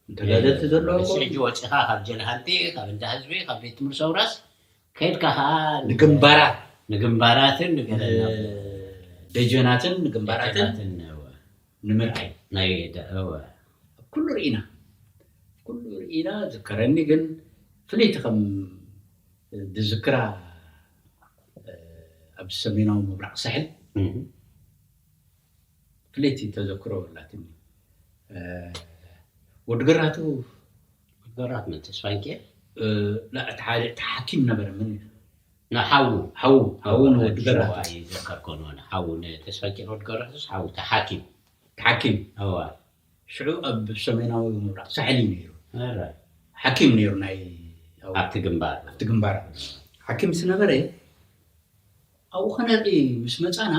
ንተጋደልቲ እ፣ ዘለዎ። ሕጂ ወፂኻ ካብ ጀልሃንቲ፣ ካብ እንዳ ህዝቢ፣ ካብ ቤት ትምህርቲ ሰውራስ፣ ከይድካ ኸዓ ን-፣ ንግንባራት። ንግንባራትን ንገለ ን-፣ ናብ ደጀናትን ንግንባራትን ደጀናትን፣ እወ። ንምርኣይ። ናይ ደ-፣ እወ። ኩሉ ርኢና። ኩሉ ርኢና። ዝከረኒ ግን ፍልይቲ ከም ዝዝክራ፣ እ፣ ኣብ ሰሜናዊ ምብራቕ ሳሕል እም። ፍልይቲ ተዘክሮ ኣላትኒ። እ፣ ወዲ ገራቱ። ወዲ ገራቱ መን? ተስፋንኪኤል? እ፣ ላ፣ እቲ ሓደ፣ እቲ ሓኪም ነበረ። መን? ንሓዉ። ሓዉ፣ ሓዉ ሓዉ ንወዲ ንወዲ ገራቱ። ሸዋ ይዘከር ኮኖ፣ ንሓዉ ንተስፋንኪኤል ወዲ ገራቱስ ሓዉ፣ እቲ ሓኪም። እቲ ሓኪም። እዋ። ሽዑ ኣብ ሰሜናዊ ምብራቕ ሳሕል እዩ ነይሩ። ኣረ። ሓኪም ነይሩ ናይ፣ ኣብቲ ግንባር። ኣብቲ ግንባር። ሓኪም ስነበረ፣ ኣብኡ ከነርኢ ምስ መጻና፣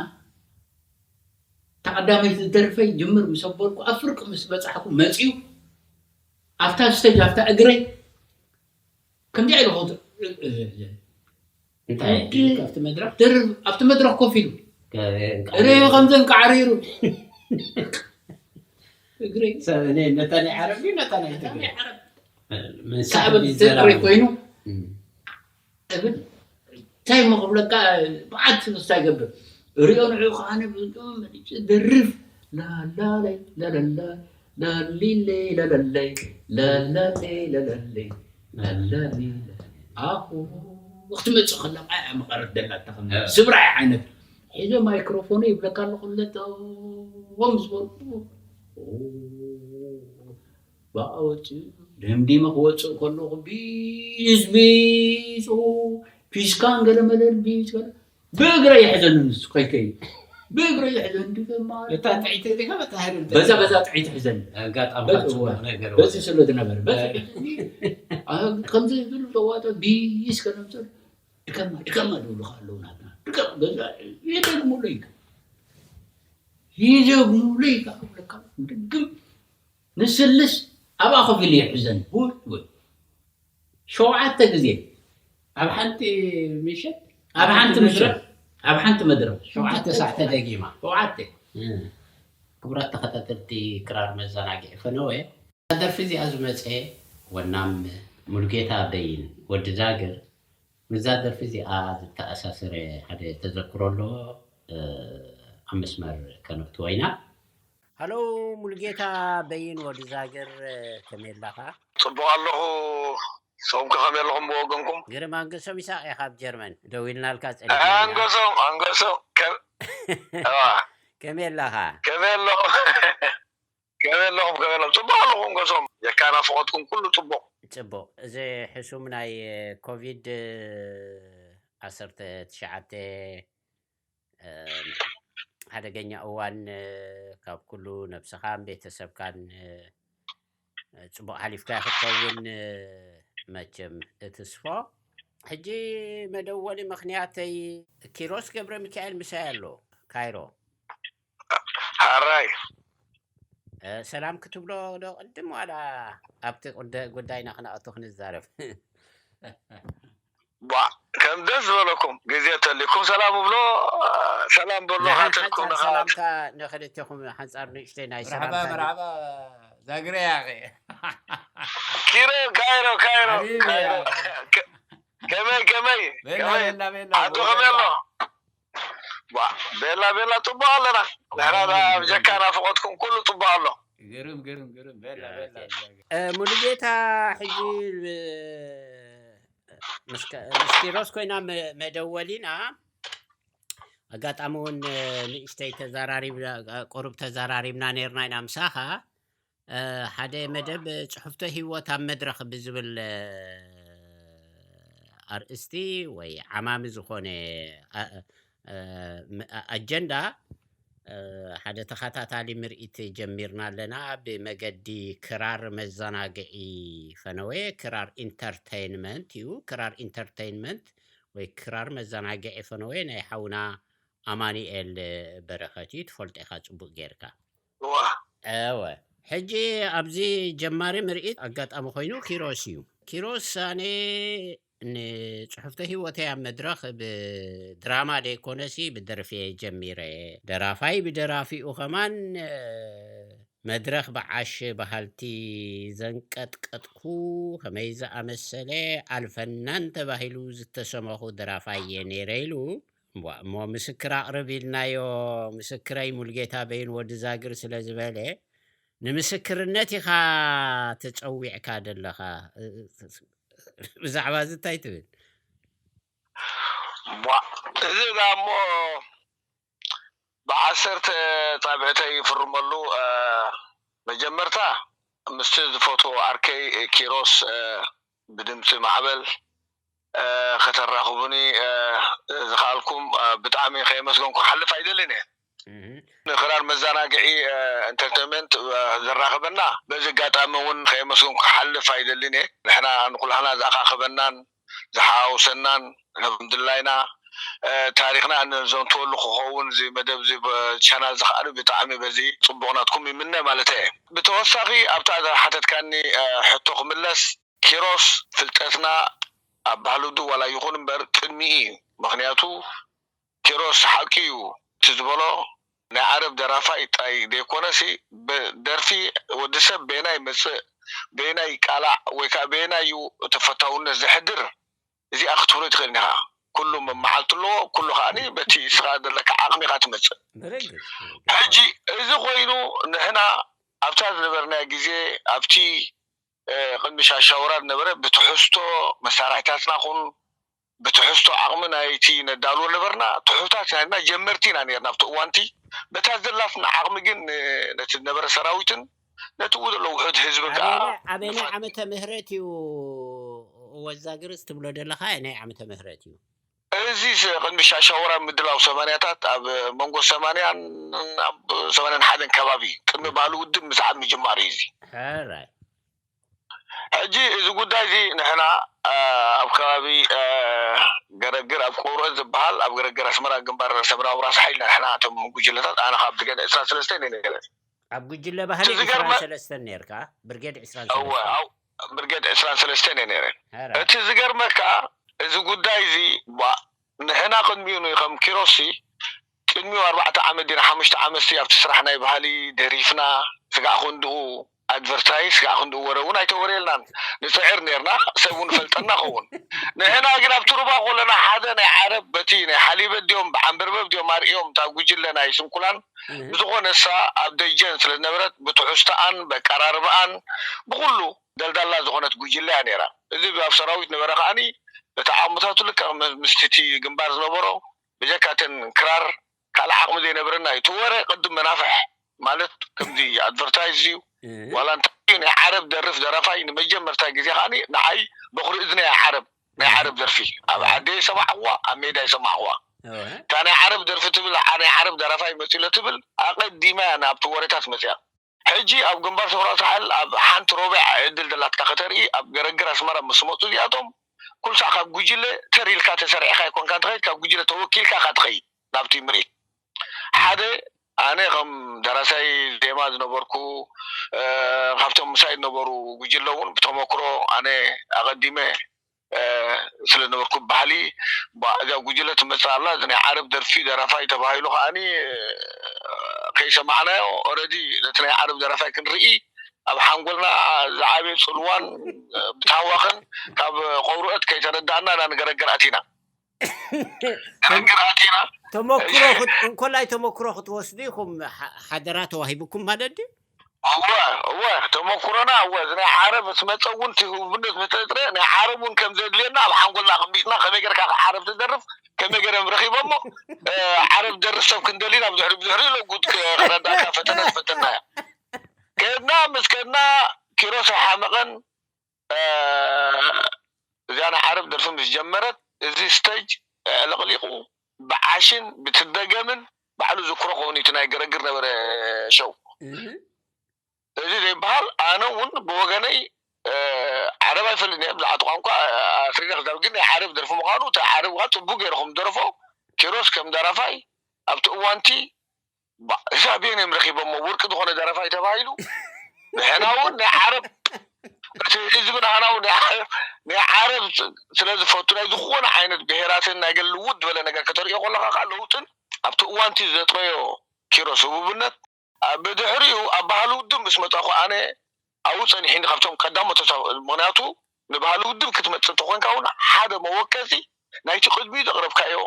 እታ ቀዳመይቲ ደርፈይ ጅምር ምስ ኣበልኩ፣ ኣብ ፍርቂ ምስ በጻሕኩ መጺኡ፣ ኣብታ ስቴጅ፣ ኣብታ እግረይ፣ ከምዚኣ ኢሉ ኸውት-፣ እንታይ? እንዲ ካብቲ መድረኽ? ድርብ፣ ኣብቲ መድረኽ ኮፍ ኢሉ። ከ-፣ ርእ ከምዘን ከዓሪሩ። እግረይ። ሰብ፣ እኔ ነታ ናይ ዓረብ ድዩ፣ ነታ ናይ ነታ ትግረ? ናይ ዓረብ። ምን ሳዕብል ሳዕብል ትግረ ይዘራረብ? ኮይኑ። እም። እብል፣ እንታይ እሞ ክብለካ፣ ብዓት ትንስታ ይገብር። እሪኦ ንዕኡ ከዓ ኣነ ብዝንቱ መሊሱ ደርፍ። ላላለይ፣ ላላላ፣ ላሊለይ፣ ላላለይ፣ ላላለይ፣ ላላለይ፣ ላላለይ፣ ላላለይ። ኣሁ፣ ክትመጽእ ከላ፣ ኣይ፣ መቐረት ደላታ ከም እ። ስብራይ ዓይነት። ሒዘ ማይክሮፎኑ ይብለካ ኣለኹ፣ ለጠዎም ዝበልኩ። ኦ፣ ብኣወፂኡ ደምዲመ ክወፅእ ከለኹ ቢስ ቢስ፣ ኦ፣ ፒስካን ገለ መለል ቢስ ገለ ብእግረ ይሕዘኒ ንሱ ከይከይድ። ብእግረ ይሕዘኒ ድገማ። እታ ጥዒት እዚኣ በታ ሃይል በዛ፣ በዛ ጥዒት ይሕዘኒ። ኣጋጣሚ በዚ፣ ካብ ጽቡቕ እዋ፣ ነገር በዚ ወደ ስለ ዝነበረ፣ በዚ ኣይ። ሕዝኒ፣ ኣ፣ ከምዚ ዝብል ተዋጠ ቢስ ከለምሰል ድገማ፣ ድገማ ዝብሉኻ ኣለዉ ናትና። ድገማ፣ በዛ ይደግሙለይ። ይደግሙሉ ይከኣለካ ድግም ንስልስ ኣብኣ ኮፍ ኢሉ ይሕዘን ውል ውል ሸውዓተ ግዜ ኣብ ሓንቲ ምሸት ኣብ ሓንቲ ምሸት ኣብ ሓንቲ መድረኽ ሸውዓተ ሳዕ ተደጊማ። ሸውዓተ። ክቡራት ተኸታተልቲ ክራር መዘናግዒ ፈነወ፣ እዛ ደርፊ እዚኣ ዝመፀ ወናም ሙሉጌታ በይን ወዲ ዛግር ምስዛ ደርፊ እዚኣ ዝተኣሳሰረ ሓደ ተዘክሮ ኣሎ። ኣብ መስመር ከነእትዎ ኢና። ሃሎ ሙሉጌታ በይን ወዲ ዛግር፣ ከመይ ኣለኻ? ጽቡቕ ኣለኹ። ንስኹም ከ ከመይ ኣለኹም ብወገንኩም? ግርም ኣንገሶም ይስሐቕ እየ ካብ ጀርመን። ደዊልናልካ ጸኒሕና ኢና። ኣንገሶም፣ ኣንገሶም፣ ከ-፣ ኣዋ። ከመይ ኣለኻ? ከመይ ኣለኹም? ከመይ ኣለኹም? ከመይ ኣለኹም? ጽቡቕ ኣለኹ ኣንገሶም። የካናፍቖትኩም ኩሉ ጽቡቕ። ጽቡቕ። እዚ ሕሱም ናይ ኮቪድ ዓሰርተ ትሽዓተ ሓደገኛ እዋን ካብ ኩሉ ነብስኻን ቤተሰብካን ጽቡቕ ሓሊፍካ ክትከውን መቸም እትስፎ። ሕጂ መደወሊ ምኽንያተይ ኪሮስ ገብረ ሚካኤል ምሳይ ኣሎ ካይሮ። ሓራይ ሰላም ክትብሎ ዶ ቅድም ዋላ ኣብቲ ጉዳይና ክነኣቱ ክንዛረብ? ቧ ከም ደስ ዝበለኩም ግዜ ተሊኩም ሰላም ብሎ። ሰላም በሎ ደሓን ሃተልኩም ሓፃር ነኻ ሰላምታ ንክልቴኹም ሓንፃር ንእሽተይ ናይ መርሓባ ሰላምታ መርሓባ ዛግረ ያኸ ኪሮ ካይሮ ካይሮ ሓቢቢ ካይሮ ያ። ከ- ከመይ ከመይ ቤላ ከመይ ቤላ ቤላ ዓዱ ከመይ ኣሎ? ቧ፣ ቤላ ቤላ ጽቡቕ ኣለና። ንሕና ዳ ብጀካ ናፍቆትኩም ኩሉ ጽቡቕ ኣሎ። ግርም ግርም ግርም ቤላ ቤላ እ፣ ሙሉጌታ ሕጂ እ፣ ምስ ከ- ምስ ኪሮስ ኮይና መ- መደወሊና ኣጋጣሚ እውን እ፣ ንእሽተይ ተዘራሪብና ቁሩብ ተዘራሪብና ነርና ኢና ምሳኻ እ፣ ሓደ መደብ ጽሑፍተ ህይወት ኣብ መድረኽ ብዝብል እ፣ ኣርእስቲ ወይ ዓማሚ ዝኾነ ኣ- እ፣ ም- ኣ- ኣጀንዳ እ፣ ሓደ ተኸታታሊ ምርኢት ጀሚርና ኣለና። ብመገዲ ክራር መዘናግዒ ፈነወ፣ ክራር ኢንተርቴይንመንት እዩ። ክራር ኢንተርቴይንመንት ወይ ክራር መዘናግዒ ፈነወ ናይ ሓውና ኣማኑኤል በረኸት እዩ። ትፈልጦ ኢኻ ጽቡቕ ጌርካ። እዋ እወ ሕጂ ኣብዚ ጀማሪ ምርኢት ኣጋጣሚ ኮይኑ ኪሮስ እዩ። ኪሮስ ኣነ ንጽሑፍተ ህይወተይ ኣብ መድረኽ ብድራማ ደይኮነሲ ብደርፊ እየ ጀሚረ። ደራፋይ ብደራፊኡ ከማን እ፣ መድረኽ ብዓሽ በሃልቲ ዘንቀጥቀጥኩ ከመይ ዝኣመሰለ ኣልፈናን ተባሂሉ ዝተሰመኹ ደራፋይ እየ ነይረ ኢሉ እሞ ምስክር ኣቕርብ ኢልናዮ። ምስክረይ ሙልጌታ በይን ወዲ ዛግር ስለ ዝበለ ንምስክርነት ኢኻ ተጸዊዕካ ዘለኻ። ብዛዕባ እዚ እንታይ ትብል? ቧ፣ እዚ ዳ እሞ ብዓሰርተ ጻብዕተይ ይፍርመሉ። እ፣ መጀመርታ ምስቲ ዝፈትዎ ዓርከይ ኪሮስ፣ እ፣ ብድምፂ ማዕበል እ፣ ከተራኽቡኒ እ፣ ዝኸኣልኩም እ፣ ብጣዕሚ ከየመስገንኩ ክሓልፍ ኣይደልን እየ። እህ፣ ንክራር መዘናግዒ እ፣ ኢንተርቴንመንት እ፣ ዘራኽበና በዚ ኣጋጣሚ እውን ከየመስገንኩ ክሓልፍ ኣይደልን እየ። ንሕና ንኩላህና ዝኣኻኸበናን ዝሓዋውሰናን ኣልሐምዱሊላህ ኢና። እ፣ ታሪኽና እንዘንትወሉ ክኸውን እዚ መደብ እዚ ብ-፣ ቻናል እዚ ከዓ ብጣዕሚ በዚ ፅቡቕ ናትኩም ይምነ ማለት እየ። ብተወሳኺ ኣብታ ዝሓተትካኒ እ፣ ሕቶ ክምለስ ኪሮስ ፍልጠትና ኣብ ባህሊ ዱ ዋላ ይኹን እምበር ቅድሚኡ እዩ። ምኽንያቱ ኪሮስ ሓቂ እዩ እቲ ዝበሎ ናይ ዓረብ ደራፋይ ጥራይ ዘይኮነሲ ብ-፣ ደርፊ ወዲ ሰብ በየናይ መፅእ በየናይ ይቃላዕ ወይ ከዓ በየናይ እዩ ተፈታውነት ዘሕድር እዚኣ ክትብሎ ትኽእል ኢኻ። ኩሉ መመዓልቲ ኣለዎ። ኩሉ ከዓኒ በቲ እስኻ ዘለካ ዓቕሚ ኢኻ ትመፅእ። ብርግጽ ሕጂ እዚ ኮይኑ ንሕና ኣብታ ዝነበርናዮ ግዜ ኣብቲ እ፣ ቅድሚ ሻሻውራ ዝነበረ ብትሕዝቶ መሳርሒታትና ኹን ብትሕዝቶ ዓቕሚ ናይቲ ነዳልዎ ነበርና። ትሑታት ናይና ጀመርቲ ኢና ነርና ኣብቲ እዋንቲ። በታ ዘላትና ዓቕሚ ግን ን-፣ ነቲ ዝነበረ ሰራዊትን ነቲ ው ዘሎ ውሑድ ህዝብን ከዓ ኣበይናይ ኣበይናይ ንፋ- ዓመተ ምህረት እዩ? ወዛግርስ ትብሎ ዘለኻ ናይ ዓመተ ምህረት እዩ? እዚ ስ-፣ ቅድሚ ሻሻውራ ምድላው ሰማንያታት ኣብ መንጎ ሰማንያን ኣብ ሰማንያን ሓደን ከባቢ ቅድሚ ባህሊ ውድብ ምስዓብ ምጅማር እዩ እዚ። ሕራይ ሕጂ እዚ ጉዳይ እዚ ንሕና እ፣ ኣብ ከባቢ እ፣ ገረግር ኣብ ቆርበት ዝበሃል ኣብ ገረግር ኣስመራ ግንባር ሰምራዊ ራስ ሓይልና ንሕና እቶም ጉጅለታት ኣነ ካብ ብርጌድ ዕስራን ሰለስተን እየ ነይረ። ኣብ ጉጅለ ባህሊ እቲ ዝገርመ- ዕስራን ሰለስተን ነይርካ? ብርጌድ ዕስራን እወ ሰለስተን ኣብ ብርጌድ ዕስራን ሰለስተን እየ ነይረ። ኧረ፣ እቲ ዝገርመካ እዚ ጉዳይ እዚ ባ- ንሕና ቅድሚኡ ን- ከም ኪሮሲ ቅድሚኡ ኣርባዕተ ዓመት ዲና ሓሙሽተ ዓመት ሲ ኣብቲ ስራሕ ናይ ባህሊ ደሪፍና ስጋዕ ክንድኡ ኣድቨርታይዝ ስጋዕ ክንድኡ ወረ እውን ኣይተወረየልናን። ንፅዕር ነርና ሰብ እውን ፈልጠና ኸውን። ንሕና ግን ኣብቲ ሩባ ከለና ሓደ ናይ ዓረብ በቲ ናይ ሓሊበት ድዮም ብዓንበርበብ ድዮም ኣርእዮም እታ ጉጅለ ናይ ስንኩላን እህ፣ ብዝኾነ እሳ ኣብ ደጀን ስለ ዝነበረት ብትሑዝተኣን በቀራርበኣን ብኩሉ ደልዳላ ዝኾነት ጉጅለ እያ ነይራ። እዚ ኣብ ሰራዊት ነበረ ከዓኒ እቲ ዓቕምታቱ ልክዕ ም- ምስቲ እቲ ግንባር ዝነበሮ ብጀካ እተን ክራር ካልእ ዓቕሚ ዘይነበረና እዩ። እቲ ወረ ቅድም መናፍሕ ማለት ከምዚ ኣድቨርታይዝ እዩ እህ፣ ዋላ እንታይ እዩ ናይ ዓረብ ደርፍ ደራፋይ ንመጀመርታ ግዜ ከዓኒ ንዓይ በኹሪ እዝነይ ዓረብ ናይ እህ፣ ዓረብ ደርፊ ኣብ እህ፣ ዓዲ ይሰማዕዋ ኣብ ሜዳ ይሰማዕዋ እህ፣ እታ ናይ ዓረብ ደርፊ ትብል ዓ- ናይ ዓረብ ደራፋይ መፂሎ ትብል ኣቐዲማ እያ ናብቲ ወሬታት መፅያ። ሕጂ ኣብ ግንባር ሰውራ ሳሕል ኣብ ሓንቲ ሮቢዕ ዕድል ደላትካ ከተርኢ ኣብ ገረግር ኣስመራ ምስ መፁ እዚኣቶም ኩልሳዕ ካብ ጉጅለ ተር ኢልካ ተሰሪዕካ ኣይኮንካ ትኸይድ ካብ ጉጅለ ተወኪልካ ካ ትኸይድ ናብቲ ምርኢት ሓደ ኣነ ከም ደራሳይ ዜማ ዝነበርኩ እ፣ ካብቶም ምሳይ ዝነበሩ ጉጅለ እውን ብተመክሮ ኣነ ኣቐዲመ እ፣ ስለ ዝነበርኩ ባህሊ ባ- እዛ ጉጅለ ትመፅእ ኣላ እዚ ናይ ዓረብ ደርፊ ደራፋይ ተባሂሉ ከዓኒ እ፣ ከይሰማዕናዮ ኦረዲ ነቲ ናይ ዓረብ ደራፋይ ክንርኢ ኣብ ሓንጎልና ዝዓበየ ፅልዋን እ፣ ብታህዋኽን ካብ ቆርበት ከይተረዳእና ኢና ንገረግር ኣቲና ገረግር ኣቲና ተመክሮ ክት- እንኮላይ ተመክሮ ክትወስዱ ኢኹም ሓ- ሓደራ ተዋሂቡኩም ማለት ድዩ? እወ እወ ተመኩሮና እወ እዚ ናይ ዓረብ እቲ መፀ እውን እቲ ህቡብነት ምስ ተጥረ ናይ ዓረብ እውን ከም ዘድልየና ኣብ ሓንጎልና ኣቐሚጥና ከመይ ገርካ ዓረብ ትደርፍ ከመይ ገረም ረኺቦሞ እ፣ ዓረብ ደርፍ ሰብ ክንደሊ ናብ ድሕሪ ብድሕሪ ለጉድ ከረዳእካ ፈተነ ዝፈተና እያ ከድና ምስ ከድና ኪሮስ ኣይሓመቐን እ፣ እዚኣ ናይ ዓረብ ደርፊ ምስ ጀመረት እዚ ስቴጅ ኣዕለቕሊቑ ብዓሽን ብትደገምን ባዕሉ ዝክሮ ከውን እቲ ናይ ገረግር ነበረ ሸው እህ፣ እዚ ዘይበሃል ኣነ እውን ብወገነይ እ፣ ዓረብ ኣይፈልጥን እየ ብዛዕባ ቋንቋ ኣስሪነ ክዛብ ግን ናይ ዓረብ ደርፊ ምዃኑ እቲ ዓረብ ከዓ ፅቡቅ ገይሩ ከም ደረፎ ኪሮስ ከም ደራፋይ ኣብቲ እዋንቲ ባ- እዚ ኣበየን እዮም ረኪቦሞ ወርቂ ዝኾነ ደራፋይ ተባሂሉ ንሕና እውን ናይ ዓረብ እቲ ህዝቢ ንሕና እውን ናይ ዓረብ- ናይ ዓረብ ስ- ስለ ዝፈቱ ናይ ዝኾነ ዓይነት ብሄራትን ናይ ገለ ልውጥ ዝበለ ነገር ከተርእዮ ከለካ ከዓ ለውጥን ኣብቲ እዋንቲ ዘጥረዮ ኪሮስ ህቡብነት ኣብ ብድሕሪኡ ኣብ ባህሊ ውድብ ምስ መፃኹ ኣነ ኣብኡ ፀኒሒኒ ካብቶም ቀዳሞት ተሳ- ምክንያቱ ንባህሊ ውድብ ክትመፅእ እንተኮንካ እውን ሓደ መወከሲ ናይቲ ቅድሚኡ ዘቕረብካዮ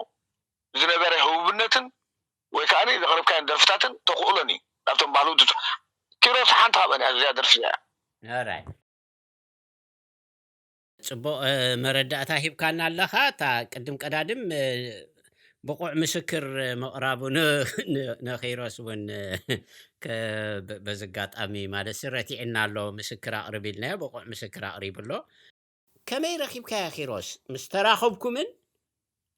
ዝነበረ ህቡብነትን ወይ ከዓ ዘቕረብካዮን ደርፍታትን ተኽእሎን እዩ ካብቶም ባህሊ ውድብ ኪሮስ ሓንቲ ካብአን እያ እዚኣ ደርፊ እዚኣ ኦራይ ፅቡቕ እ፣ መረዳእታ ሂብካና ኣለኻ እታ ቅድም ቀዳድም እ፣ ብቑዕ ምስክር ምቕራቡ ን- ን- ንኺሮስ እውን እ፣ ከ- በ- በዚ ኣጋጣሚ ማለት ሲ ረቲዕና ኣሎ ምስክር ኣቕርብ ኢልናዮ ብቑዕ ምስክር ኣቕሪቡ ኣሎ ከመይ ረኺብካዮ ኪሮስ ምስ ተራኸብኩምን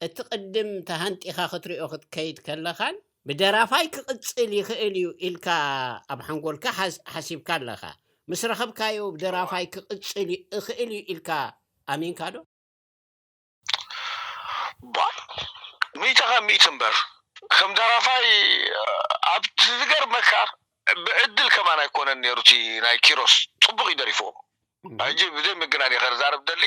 እቲ ቅድም ተሃንጢኻ ክትሪኦ ክትከይድ ከለኻን ብደራፋይ ክቕጽል ይኽእል እዩ ኢልካ ኣብ ሓንጎልካ ሓስ- ሓሲብካ ኣለኻ ምስ ረኸብካዮ ብደራፋይ ክቕጽል ይ- እኽእል እዩ ኢልካ ኣሚንካ ዶ ባ- ሚእቲ ካብ ሚእቲ እምበር ከም ደራፋይ ኣብ ዝገርመካ ብዕድል ከማን ኣይኮነን ነይሩ እቲ ናይ ኪሮስ ፅቡቅ እዩ ደሪፍዎ ሕጂ ብዘይ ምግናን እየ ከርዛረብ ደሊ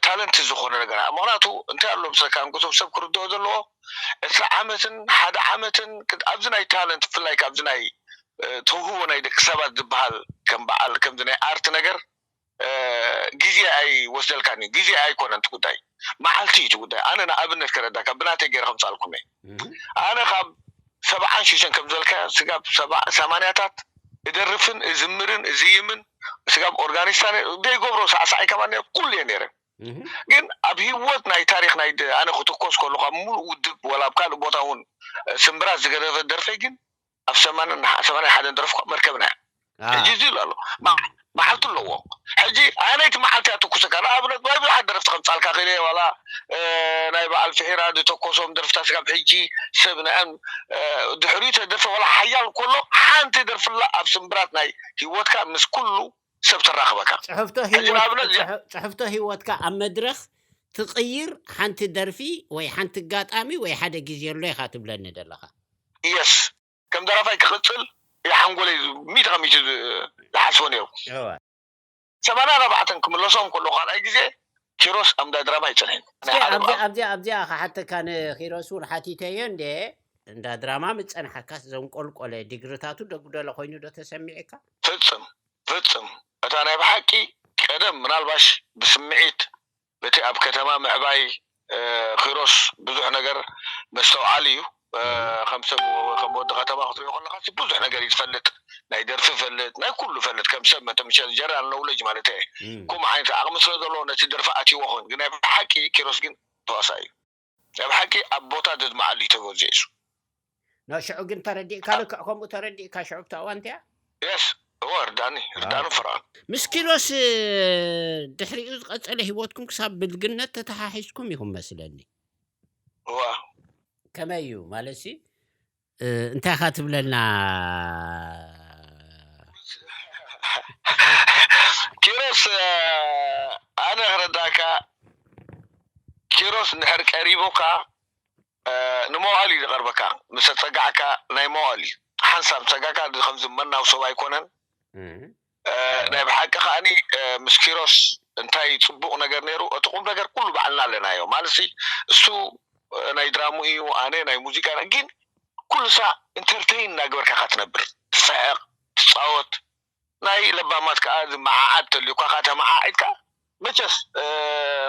ታለንት ዝኾነ ነገር ምክንያቱ እንታይ ኣሎ ምስለካ እንቁሱብ ሰብ ክርድኦ ዘለዎ ዕስራ ዓመትን ሓደ ዓመትን ኣብዚ ናይ ታለንት ብፍላይ ካብዚ ናይ ተውህቦ ናይ ደቂ ሰባት ዝበሃል ከም በዓል ከምዚ ናይ ኣርት ነገር ግዜ ኣይወስደልካን እዩ ግዜ ኣይኮነን እቲ ጉዳይ መዓልቲ እዩ እቲ ጉዳይ ኣነ ንኣብነት ከረዳካ ብናተይ ገይረ ከምፃልኩም እየ ኣነ ካብ ሰብዓን ሽሸን ከም ዝበልካ ስጋብ ሰማንያታት እደርፍን እዝምርን እዝይምን ስጋብ ኦርጋኒስታ ዘይገብሮ ሳዕሳዓይ ከማን ኩሉ እየ ነይረ ግን ኣብ ህይወት ናይ ታሪክ ናይ ኣነ ክትኮስ ከሎ ካብ ሙሉእ ውድብ ወላ ኣብ ካልእ ቦታ እውን ስምብራት ዝገደፈ ደርፈይ ግን ኣብ ሰማንያ ሓደን ደረፍኳ መርከብና ሕጂ እዚ ኣሎ መዓልቲ ኣለዎ ሕጂ ኣነይቲ መዓልቲ እያ ትኩሰካ ንኣብነት ናይ ብዙሓት ደረፍቲ ከምፃልካ ክእለ ዋላ ናይ በዓል ፍሒራ ዝተኮሶም ደርፍታት ስጋብ ሕጂ ሰብ ንዐም ድሕሪኡ ተደርፈ ዋላ ሓያል ከሎ ሓንቲ ደርፍላ ኣብ ስምብራት ናይ ህይወትካ ምስ ኩሉ ሰብ ተራኽበካ ፅሕፍቶ ሕጂ ንኣብነት እዚኣ ፅሕፍቶ ህይወትካ ኣብ መድረክ ትቕይር ሓንቲ ደርፊ ወይ ሓንቲ ኣጋጣሚ ወይ ሓደ ግዜ ኣሎ ኢኻ ትብለኒ ዘለኻ። የስ ከም ደራፋይ ክቕፅል ሓንጎለይ ሚእቲ ካብ ሚእቲ ዝሓስቦ ነይሩ። ሰማንያ ኣርባዕተን ክምለሶም ከሎ ካልኣይ ግዜ ኪሮስ ኣብ እንዳ ድራማ ኣይፀንሕን። ኣብዚኣ ክሓተካ ንኪሮስ እውን ሓቲተዮ እንደ እንዳ ድራማ ምፀንሓካስ ዘንቆልቆለ ዲግርታቱ ደጉደለ ኮይኑ ዶ ተሰሚዕካ? ፍፅም ፍፅም እታ ናይ ብሓቂ ቀደም ምናልባሽ ብስምዒት በቲ ኣብ ከተማ ምዕባይ ኪሮስ ብዙሕ ነገር መስተውዓሊ እዩ። ከም ሰብ ከም ወዲ ከተማ ክትሪኦ ከለካ ብዙሕ ነገር እዩ ዝፈልጥ። ናይ ደርፊ ፈልጥ፣ ናይ ኩሉ ፈልጥ። ከም ሰብ መተምሸ ጀነራል ኖውለጅ ማለት እየ። ከምኡ ዓይነት ዓቕሚ ስለ ዘለዎ ነቲ ደርፊ ኣትይዎ ክውን ግን ናይ ብሓቂ ኪሮስ ግን ተዋሳኢ እዩ። ናይ ብሓቂ ኣብ ቦታ ዘድምዓሉ እዩ ተገዚዑ። ንሽዑ ግን ተረዲእካ ልክዕ ከምኡ ተረዲእካ ሽዑ ብቲ እዋን እንቲያ የስ እወ ርዳኒ ርዳኑ ፍርዖን ምስ ኪሮስ ድሕሪኡ ዝቐጸለ ህይወትኩም ክሳብ ብልግነት ተተሓሒዝኩም ኢኹም መስለኒ። እዋ ከመይ እዩ ማለት ሲ እንታይ ኢኻ ትብለና? ኪሮስ ኣነ ክረዳእካ ኪሮስ እንድሕር ቀሪቡካ ንመዋእል እዩ ዝቐርበካ። ምስ ተፀጋዕካ ናይ መዋእል እዩ። ሓንሳብ ፀጋዕካ ከምዚ መናው ሰብ ኣይኮነን። ናይ ብሓቂ ከዓኒ ምስ ኪሮስ እንታይ ፅቡቕ ነገር ነይሩ፣ እቲ ቁም ነገር ኩሉ ባዕልና ኣለናዮ ማለት ሲ እሱ ናይ ድራሙ እዩ፣ ኣነ ናይ ሙዚቃ ግን ኩሉ ሳ ኢንተርቴይን እናገበርካ ኢኻ ትነብር፣ ትስሕቕ፣ ትፃወት፣ ናይ ለባማት ከዓ ዝመዓዓድ ተልዩካ ከዓ ተመዓዒድካ መቸስ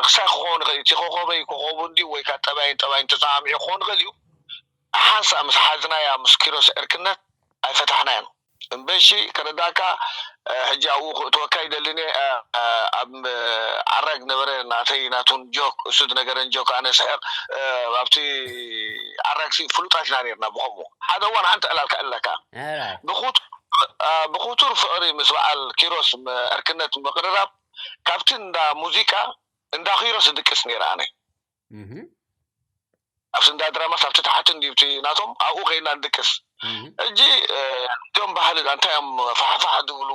ክሳይ ክኸውን ይኽእል እዩ። እቲ ኮኸበይ ኮኸቡ እንድዩ ወይ ከዓ ጠባይን ጠባይን ተሰማሚዑ ክኸውን ይኽእል እዩ። ሓንሳእ ምስ ሓዝናያ ምስ ኪሮስ ዕርክነት ኣይፈታሕናያን። እምበይሺ ክርዳእካ ሕጂ ኣብኡ ክእትወካ ይደልን እየ። ኣብ ዓራግ ነበረ ናተይ ናቱን ጆክ እሱ ዝነገረን ጆክ ኣነ ስሕቕ ኣብቲ ዓራግሲ ፍሉጣት ኢና ነርና ብኸምኡ ሓደ እዋን ሓንቲ ዕላልካ ኣለካ ብኹቱር ፍቕሪ ምስ በዓል ኪሮስ ዕርክነት ምቕርራብ ካብቲ እንዳ ሙዚቃ እንዳ ኪሮስ ዝድቅስ ነይረ ኣነ ኣብቲ እንዳ ድራማስ ኣብቲ ታሕቲ እንዲብቲ ናቶም ኣብኡ ከይና ንድቅስ ሕጂ እቶም ባህሊ እንታይ እዮም ፋሕፋሕ ዝብሉ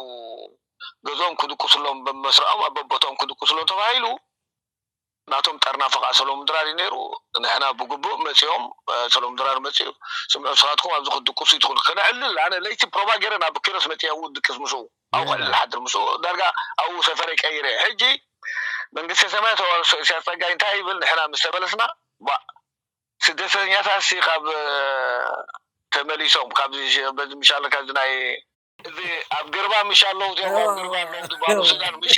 ገዝኦም ክድቅስሎም በመስርዖም ኣብ በቦቶም ክድቅስሎም ተባሂሉ ናቶም ጠርናፈ ከዓ ሰሎሙን ድራር እዩ ነይሩ። ንሕና ብግቡእ መፂኦም ሰሎሙን ድራር መፂኡ ስምዑ ንስኻትኩም ኣብዚ ክትድቅሱ እዩ ትኽእሉ። ከነዕልል ኣነ ለይቲ ፕሮባ ገይረ ናብ ኪሮስ መፂአ እውን ድቅስ ምስኡ ኣብኡ ከዕልል ሓድር ምስኡ ዳርጋ ኣብኡ ሰፈረይ ቀይረ። ሕጂ መንግስተ ሰማይ ተዋርሶ እስያ ፀጋይ እንታይ ይብል ንሕና ምስ ተመለስና ባ ስደተኛታት ሲ ካብ ተመሊሶም ካብዚ በዚ ምሻለ ካብዚ ናይ እዚ ኣብ ገርባ ምሽ ኣለዉ እዚኦም ኣብ ገርባ ኣለዉ ዝበሃሉ ሱዳን ምሽ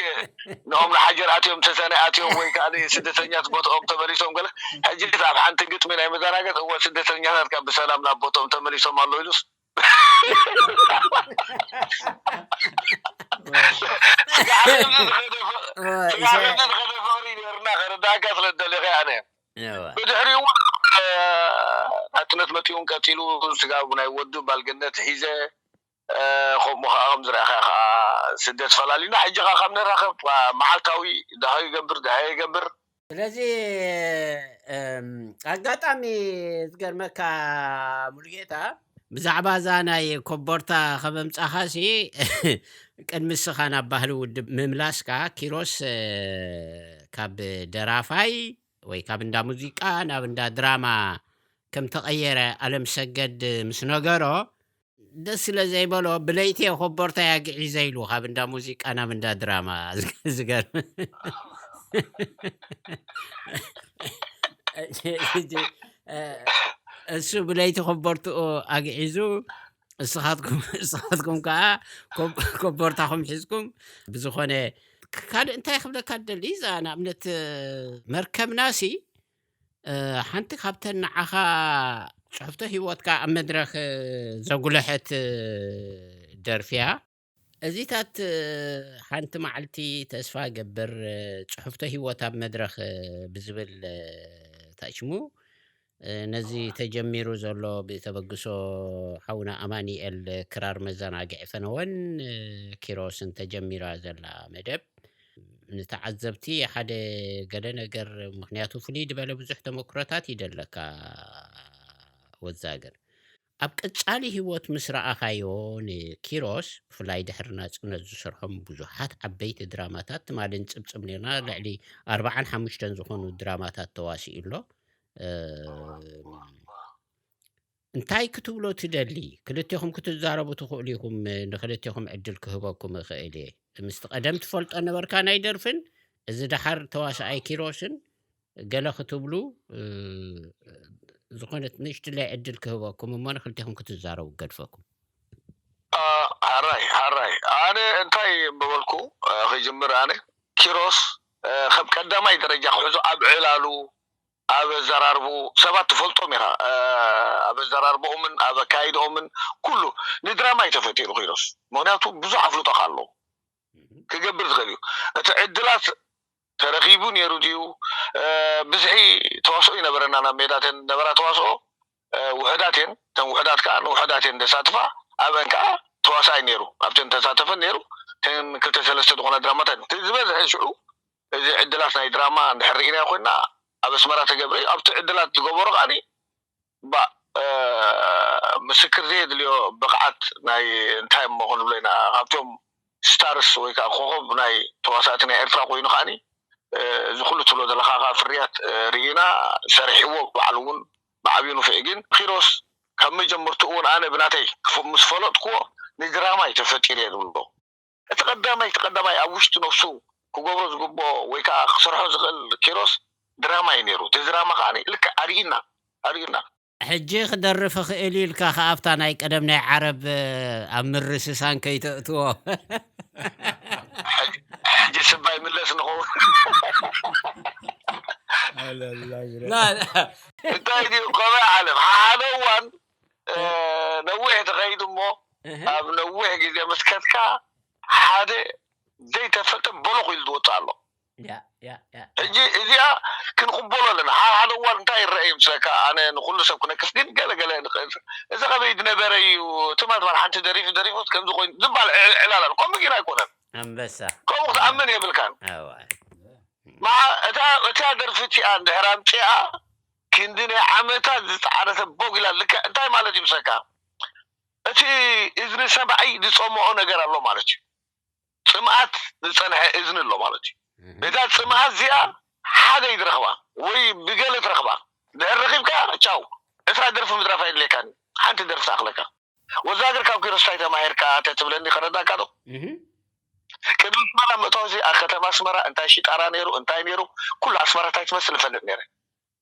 ንኦም ንሓጀር ኣትዮም ተሰነ ኣትዮም ወይ ከዓ ስደተኛት ቦትኦም ተመሊሶም ገለ ሕጂ ኣብ ሓንቲ ግጥሚ ናይ መዘናገጥ እወ ስደተኛታት ካብ ብሰላም ናብ ቦትኦም ተመሊሶም ኣለዉ ኢሉስ ስጋዕ ዝኸደ ፍቕሪ ነርና ከረዳእካ ስለ ደለኸ ኣነ ብድሕሪኡ እውን ናትነት መፂኡን ቀፂሉ ስጋብ ናይ ወዱ ባልግነት ሒዘ ከምኡ ከዓ ከም ዝረእካ ከዓ ስደት ፈላሊና ሕጂ ከዓ ካብ ንራኸብ መዓልታዊ ዳሃዩ ይገብር ዳሃየ ይገብር ስለዚ ኣጋጣሚ ዝገርመካ ሙሉጌታ ብዛዕባ እዛ ናይ ኮቦርታ ከመምፃኻሲ ቅድሚ ስኻ ናብ ባህሊ ውድብ ምምላስካ ኪሮስ ካብ ደራፋይ ወይ ካብ እንዳ ሙዚቃ ናብ እንዳ ድራማ ከም ተቐየረ ኣለም ሰገድ ምስ ነገሮ ደስ ስለ ዘይበሎ ብለይቲ ኮቦርታ ያግዒዘ ኢሉ ካብ እንዳ ሙዚቃ ናብ እንዳ ድራማ ዝገርም እሱ ብለይቲ ኮቦርትኡ ኣግዒዙ እስኻትኩም እስኻትኩም ከዓ ኮቦርታኹም ሒዝኩም ብዝኾነ ካልእ እንታይ ክብለካ ደሊ እዛ ንኣብነት መርከብናሲ ሓንቲ ካብተን ንዓኻ ጽሕፍቶ ህይወትካ ኣብ መድረኽ ዘጉለሐት ደርፊያ እዚታት ሓንቲ መዓልቲ ተስፋ ገብር ጽሕፍቶ ህይወት ኣብ መድረኽ ብዝብል ታሽሙ ነዚ ተጀሚሩ ዘሎ ብተበግሶ ሓውና ኣማኒኤል ክራር መዘናግዒ ፈነወን ኪሮስን ተጀሚራ ዘላ መደብ ንተዓዘብቲ ሓደ ገለ ነገር ምክንያቱ ፍሉይ ዝበለ ብዙሕ ተመክሮታት ይደለካ ወዛግር ኣብ ቀጻሊ ህይወት ምስ ረኣኻዮ፣ ንኪሮስ ብፍላይ ድሕሪ ናጽነት ዝሰርሖም ብዙሓት ዓበይቲ ድራማታት ትማሊ ንጽብጽብ ኔርና። ልዕሊ ኣርባዓን ሓሙሽተን ዝኾኑ ድራማታት ተዋሲኡ ኣሎ። እንታይ ክትብሎ ትደሊ? ክልቴኹም ክትዛረቡ ትኽእሉ ኢኹም። ንክልቴኹም ዕድል ክህበኩም እኽእል እየ። ምስቲ ቀደም ትፈልጦ ነበርካ ናይ ደርፍን፣ እዚ ደሓር ተዋሳኣይ ኪሮስን ገለ ክትብሉ፣ እ፣ ዝኾነት ንእሽትለይ ዕድል ክህበኩም እሞ ንክልቴኹም ክትዛረቡ ገድፈኩም። ሓራይ ሓራይ ኣነ እንታይ ምበልኩ? ክጅምር ኣነ ኪሮስ ከም ቀዳማይ ደረጃ ክሕዞ ኣብ ዕላሉ፣ ኣብ ኣዘራርቡ ሰባት ትፈልጦም ኢኻ። ኣብ ኣዘራርቦኦምን ኣብ ኣካይድኦምን ኩሉ ንድራማ እዩ ተፈጢሩ ኪሮስ። ምክንያቱ ብዙሕ ኣፍልጦ ካለዎ ክገብር ዝኽእል እዩ። እቲ ዕድላት ተረኺቡ ነይሩ ድዩ? ብዝሒ ተዋስኦ ይነበረና ናብ ሜዳተን ነበራ ተዋስኦ ውሕዳት እየን። እተን ውሕዳት ከዓ ንውሕዳት እየን ዘሳትፋ። ኣብአን ከዓ ተዋሳኣይ ነይሩ፣ ኣብተን ተሳተፈን ነይሩ። እተን ክልተ ሰለስተ ዝኾና ድራማታት ዝበዝሐ ሽዑ እዚ ዕድላት ናይ ድራማ እንድሕር ርኢናዮ ኮይና ኣብ ኣስመራ ተገብረ እዩ። ኣብቲ ዕድላት ዝገበሮ ከዓኒ ባ ምስክር ዘየድልዮ ብቕዓት ናይ እንታይ እሞ ክንብሎ ኢና፣ ካብቶም ስታርስ ወይ ከዓ ኮኸብ ናይ ተዋሳእቲ ናይ ኤርትራ ኮይኑ ከዓኒ እዚ ኩሉ ትብሎ ዘለካ ከዓ ፍርያት ርኢና ሰሪሕዎ ባዕሉ እውን ብዓብዩ ንፍዕ። ግን ኪሮስ ካብ መጀመርትኡ እውን ኣነ ብናተይ ምስ ፈለጥክዎ ንድራማ እዩ ተፈጢሩ እየ ዝብሎ። እቲ ቀዳማይ እቲ ቀዳማይ ኣብ ውሽጢ ነብሱ ክገብሮ ዝግብኦ ወይ ከዓ ክሰርሖ ዝኽእል ኪሮስ ድራማ እዩ ነይሩ። እቲ ድራማ ከዓ ልክዕ ኣርእዩና ኣርእዩና። ሕጂ ክደርፍ እኽእል እዩ ኢልካ ከኣብታ ናይ ቀደም ናይ ዓረብ ኣብ ምርስሳን ከይተእትዎ። ሕጂ ስባይ ምለስ ንኸውን። እንታይ ድዩ ከመይ ዓለም ሓደ እዋን ነዊሕ ተኸይዱ እሞ ኣብ ነዊሕ ግዜ ምስ ከድካ ሓደ ዘይተፈልጠ በሎኽ ኢሉ ዝወፅእ ኣሎ። ሕጂ እዚኣ ክንቕበሎ ኣለና። ሓደ ሓደ እዋን እንታይ ይረአ እዩ ምስለካ፣ ኣነ ንኩሉ ሰብ ክነክስ ግን ገለ ገለ እዚ ከመይ ዝነበረ እዩ፣ ትማል ትማል ሓንቲ ደሪፉ ደሪፉ ከምዚ ኮይኑ ዝበሃል ዕላል ኣሎ። ከምኡ ግን ኣይኮነን። ኣንበሳ ከምኡ ክትኣምን የብልካን። እታ ደርፊ እቲኣ እንድሕር ኣምፂኣ ክንዲ ናይ ዓመታት ዝፀዓረተ ቦግ ኢላ ልክዕ እንታይ ማለት እዩ ምሰካ እቲ እዝኒ ሰብኣይ ዝፀምኦ ነገር ኣሎ ማለት እዩ። ፅምኣት ዝፀንሐ እዝኒ ኣሎ ማለት እዩ። እዛ ፅምኣት እዚኣ ሓደ ይድረኽባ ወይ ብገለ ትረኽባ ድሕር ረኺብካ ቻው ዕስራ ደርፊ ምድራፍ ኣይድልየካን ሓንቲ ደርፊ ትኣኽለካ። ወዛግር ካብ ኪሮስ እንታይ ተማሂርካ ተትብለኒ ከረዳካ ዶ? ቅድሚ ኣስመራ ምእታው እዚ ኣብ ከተማ ኣስመራ እንታይ ሽጣራ ነይሩ እንታይ ነይሩ ኩሉ ኣስመራ እንታይ ትመስል እፈልጥ ነይረ።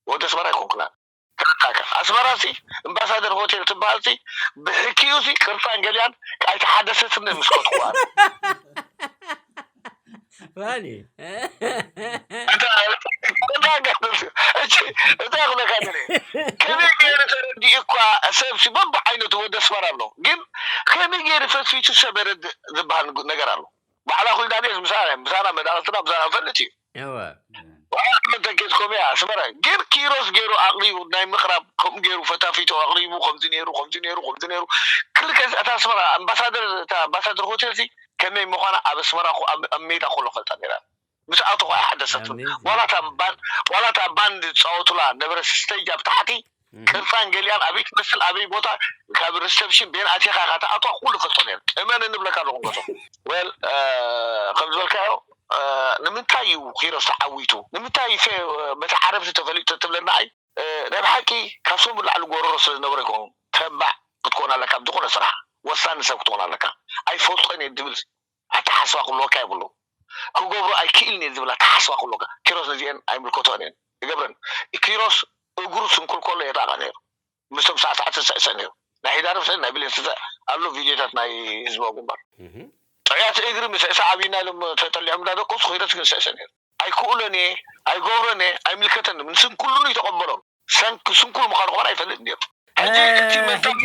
ወዲ ኣስመራ ኣይኮንኩና። ኣስመራ ሲ ኣምባሳደር ሆቴል ትበሃል ሲ ብሕክዩ ሲ ቅርፃን ገሊያን ኣይተሓደሰትን ምስ ከድኩዋ። ፋኒ እንታይ ክብለካ ከመይ ገይሩ ተረዲኡ እኳ ሰብ ሲ በብዓይነቱ ወዲ ኣስመራ ኣሎ ግን ከመይ ገይሩ ፈትፊቱ ሰበረ ዝበሃል ነገር ኣሎ። ባዕላ ኩልዳኔስ ምሳና ምሳና መዳቕስትና ምሳና ንፈልጥ እዩ። ተኬስኮም እያ ኣስመራ ግን ኪሮስ ገይሩ ኣቕሪቡ ናይ ምቕራብ ከምኡ ገይሩ ፈታፊቶ ኣቕሪቡ ከምዚ ነይሩ ከምዚ ነይሩ ከምዚ ነይሩ ክልከ እታ ኣስመራ ኣምባሳደር እታ ኣምባሳደር ሆቴል ሲ ከመይ ምዃና ኣብ ኣስመራ ኣብ ሜዳ ኮሎ ፈልጣ ነይራ። ምስ ኣቶ ኳ ሓደሰት ዋላ እታ ባንድ ዝፃወቱላ ነበረ ስቴጅ ኣብ ታሕቲ ቅርፃን ገሊኣን ኣበይ ትመስል ኣበይ ቦታ ካብ ሪሰፕሽን ቤን ኣቲኻ ኢኻ ትኣትዋ ኩሉ ፈልጦ ነይሩ። እመን እንብለካ ኣለኹ ገጾ ወል ከም ዝበልካዮ ንምንታይ እዩ ኪሮስ ተዓዊቱ ንምንታይ በቲ ዓረብቲ ተፈሊጡ ትብለና ኣይ ናይ ብሓቂ ካብ ሰሙ ላዕሊ ጎረሮ ስለ ዝነበረ ይኮኑ ተባዕ ክትኮን ኣለካ ኣብ ዝኾነ ስራሕ ወሳኒ ሰብ ክትኮን ኣለካ ኣይፈልጦን እየ ዝብል ኣተሓስባ ክህልወካ የብሉ ክገብሮ ኣይክእልን እየ ዝብል ኣተሓስባ ክህልወካ ኪሮስ ነዚአን ኣይምልከቶን እየን ይገብረን ኪሮስ እግሩ ስንኩል ከሎ የጣቃ ነይሩ ምስቶም ሳዕሳዕቲ ዝስዕስዕ ነይሩ ናይ ሒዳርብ ስዕል ናይ ብሌን ስስዕ ኣሎ ቪድዮታት ናይ ህዝባዊ ግንባር ጥዕያት እግሪ ምስዕሳዕ ኣብና ኢሎም ተጠሊዖም እንዳደቀሱ ኪሮስ ግን ስዕስዕ ነይሩ ኣይክእሎን እየ ኣይገብሮን እየ ኣይምልከተን ንስንኩሉን ይተቐበሎም ሰንክ ስንኩል ምዃኑ ከማን ኣይፈልጥ ነይሩ ሕጂ እቲ መጣ ሕጂ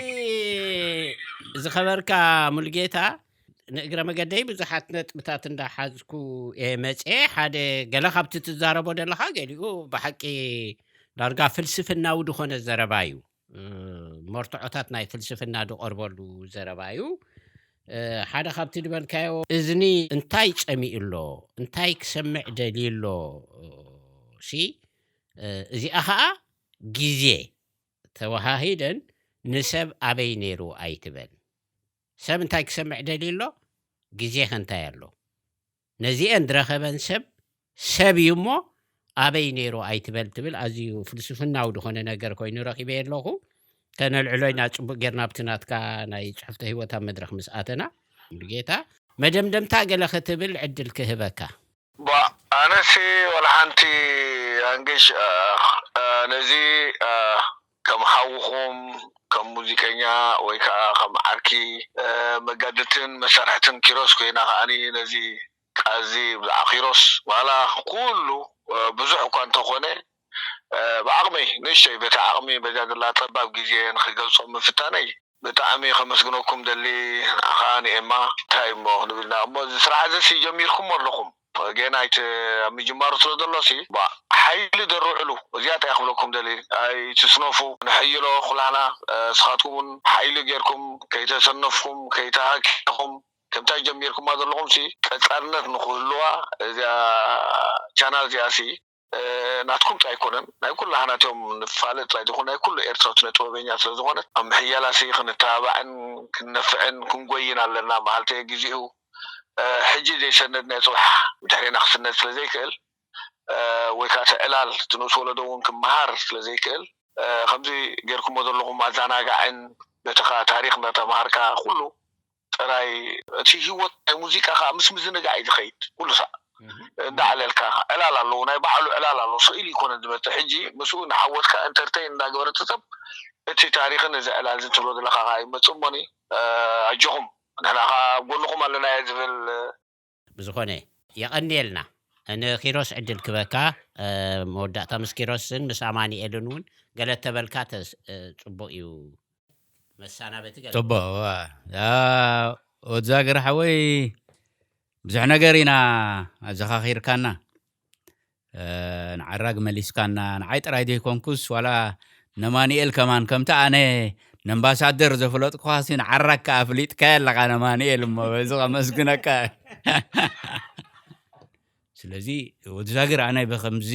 ዝኸበርካ ሙልጌታ ንእግረ መገደይ ብዙሓት ነጥብታት እንዳሓዝኩ እየ መፅኤ ሓደ ገለ ካብቲ ትዛረቦ ዘለኻ ገሊኡ ብሓቂ ዳርጋ ፍልስፍናዊ ዝኾነ ዘረባ እዩ መርትዖታት ናይ ፍልስፍና ዝቐርበሉ ዘረባ እዩ ሓደ ካብቲ ዝበልካዮ እዝኒ እንታይ ፀሚኡ ኣሎ እንታይ ክሰምዕ ደልዩ ኣሎ ሲ እዚኣ ከዓ ግዜ ተወሃሂደን ንሰብ ኣበይ ነይሩ ኣይትበል። ሰብ እንታይ ክሰምዕ ደልዩ ኣሎ? ግዜኸ እንታይ ኣሎ? ነዚአን ዝረኸበን ሰብ ሰብ እዩ እሞ ኣበይ ነይሩ ኣይትበል ትብል። ኣዝዩ ፍልስፍናዊ ዝኾነ ነገር ኮይኑ ረኺበ ኣለኹ። ከነልዕሎ ኢና ጽቡቅ ጌርና ኣብቲ ናትካ ናይ ጽሕፍተ ህይወት ኣብ መድረኽ ምስ ኣተና። ጌታ መደምደምታ ገለ ክትብል ዕድል ክህበካ። ኣነሲ ወላ ሓንቲ ኣንግሽ ነዚ ከም ሓውኹም ከም ሙዚቀኛ ወይ ከዓ ከም ዓርኪ መጋድልትን መሳርሕትን ኪሮስ ኮይና ከዓኒ ነዚ ቃዚ ብዛዕባ ኪሮስ ዋላ ኩሉ ብዙሕ እኳ እንተኾነ ብዓቕመይ ንእሽተይ በቲ ዓቕሚ በዛ ዘላ ጠባብ ግዜ ንክገልጾ ምፍታነይ ብጣዕሚ ከመስግነኩም ደሊ ኣኻ ንኤማ እንታይ እሞ ንብልና እሞ እዚ ስራሕ እዚ ሲ ጀሚርኩሞ ኣለኹም ገና ኣይቲ ኣብ ምጅማሩ ስለ ዘሎ ሲ ሓይሊ ደርዕሉ እዚኣ እንታይ ክብለኩም ደሊ ኣይትስነፉ ንሕይሎ ኩላህና ስኻትኩም እውን ሓይሊ ጌርኩም ከይተሰነፍኩም ከይተሃኪኹም ከምታ ጀሚርኩማ ዘለኹም ሲ ቀጻልነት ንክህልዋ እዚኣ ቻናል እዚኣ ሲ ናትኩም ጥራይ ኣይኮነን ናይ ኩላህና እቲኦም ንፋለጥ ጥራይ ዘይኮነ ናይ ኩሉ ኤርትራዊ ስነ ጥበበኛ ስለ ዝኾነት ኣብ ምሕያላ ሲ ክንተባባዕን ክንነፍዕን ክንጎይን ኣለና መሃልተ ግዜኡ ሕጂ ዘይሰነድ ናይ ጽባሕ ብድሕሬና ክስነድ ስለ ዘይክእል ወይ ከዓ እቲ ዕላል እቲ ንኡስ ወለዶ እውን ክመሃር ስለ ዘይክእል ከምዚ ጌርኩሞ ዘለኹም ኣዘናጋዕን በቲ ከዓ ታሪክ እናተምሃርካ ኩሉ ጥራይ እቲ ህይወት ናይ ሙዚቃ ከዓ ምስ ምዝንጋዕ እዩ ዝኸይድ ኩሉ ሳዕ እንዳዓለልካ ዕላል ኣለዎ ናይ ባዕሉ ዕላል ኣለዎ ስኢሉ ይኮነ ዝመፅእ ሕጂ ምስኡ ንሓወትካ ኢንተርቴይን እንዳገበረ ትፀብ እቲ ታሪክን እዚ ዕላል ዝን ትብሎ ዘለካ ከዓ ይመፅእ እሞኒ ኣጆኹም ንሕና ከዓ ኣብ ጎንኹም ኣለና እየ ዝብል ብዝኾነ የቐንየልና ንኪሮስ ዕድል ክበካ መወዳእታ ምስ ኪሮስን ምስ ኣማኒኤልን እውን ገለ ተበልካ ጽቡቕ እዩ መሳናበቲ ገለ ጽቡቕ ወድዛግር ሓወይ ብዙሕ ነገር ኢና ኣዘኻኺርካና ንዓራግ መሊስካና ንዓይ ጥራይ ዘይኮንኩስ ዋላ ነማንኤል ከማን ከምቲ ኣነ ነምባሳደር ዘፍለጥኩኻሲ ንዓራግ ከዓ ኣፍሊጥካዮ ኣለኻ ነማንኤል እሞ በዚ ከመስግነካ ስለዚ ወዲ ዛግር ኣነ ብከምዚ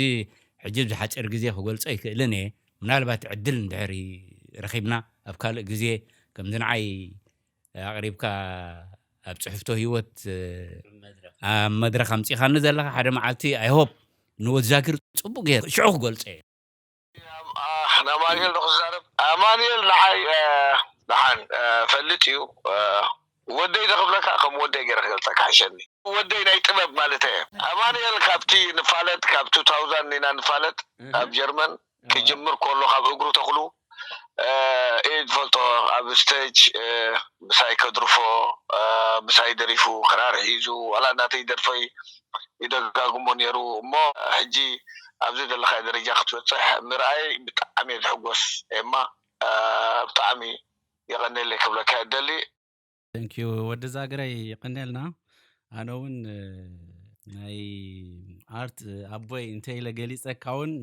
ሕጂ ኣብዚ ሓፂር ግዜ ክገልፆ ኣይክእልን እየ ምናልባት ዕድል እንድሕር ረኪብና ኣብ ካልእ ግዜ ከምዚ ንዓይ ኣቕሪብካ ኣብ ፅሕፍቶ ህይወት ኣብ መድረክ ኣምፂኻኒ ዘለካ ሓደ መዓልቲ ኣይሆፕ ንወዲ ዛግር ፅቡቅ ገይር ሽዑ ክገልፆ እየ ንኣማኑኤል ንክዛረብ ኣማኑኤል ንዓይ ደሓን ፈልጥ እዩ ወደይ ዘክብለካ ከም ወደይ ገይረ ክገልፀካ ሕሸኒ ወደይ ናይ ጥበብ ማለት እየ ኣማኑኤል ካብቲ ንፋለጥ ካብ ቱ ታውዛንድ ኢና ንፋለጥ ኣብ ጀርመን ክጅምር ከሎ ካብ እግሩ ተክሉ እየ ዝፈልጦ ኣብ ስቴጅ ምሳይ ከድርፎ ምሳይ ደሪፉ ክራር ሒዙ ዋላ እናተይ ደርፈይ ይደጋግሞ ነይሩ እሞ ሕጂ ኣብዚ ዘለካዮ ደረጃ ክትበፅሕ ምርኣይ ብጣዕሚ እየ ዝሕጎስ ኤማ ብጣዕሚ የቐነለይ ክብለካ እደሊ Thank you ወዲ ዛግረይ ይቀነልና ኣነ እውን ናይ art ኣቦይ እንተ ኢለ ገሊፀካ እውን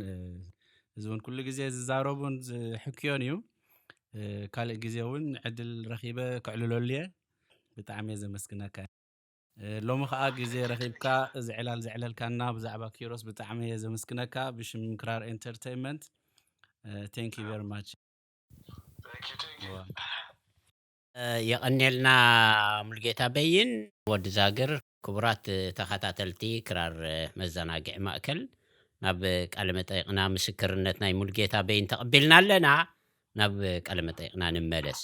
እዚ እውን ኩሉ ግዜ ዝዛረቡን ዝሕክዮን እዩ ካልእ ግዜ እውን ዕድል ረኪበ ክዕልለሉ እየ ብጣዕሚ እየ ዘመስግነካ ሎሚ ከዓ ግዜ ረኪብካ እዚ ዕላል ዘዕለልካና ብዛዕባ ኪሮስ ብጣዕሚ እየ ዘመስግነካ ብሽም ክራር entertainment thank you very much የቐኔልና ሙልጌታ በይን ወዲ ዛግር ክቡራት ተኸታተልቲ ክራር መዘናግዒ ማእከል ናብ ቃለ መጠይቕና ምስክርነት ናይ ሙልጌታ በይን ተቐቢልና ኣለና ናብ ቃለ መጠይቕና ንመለስ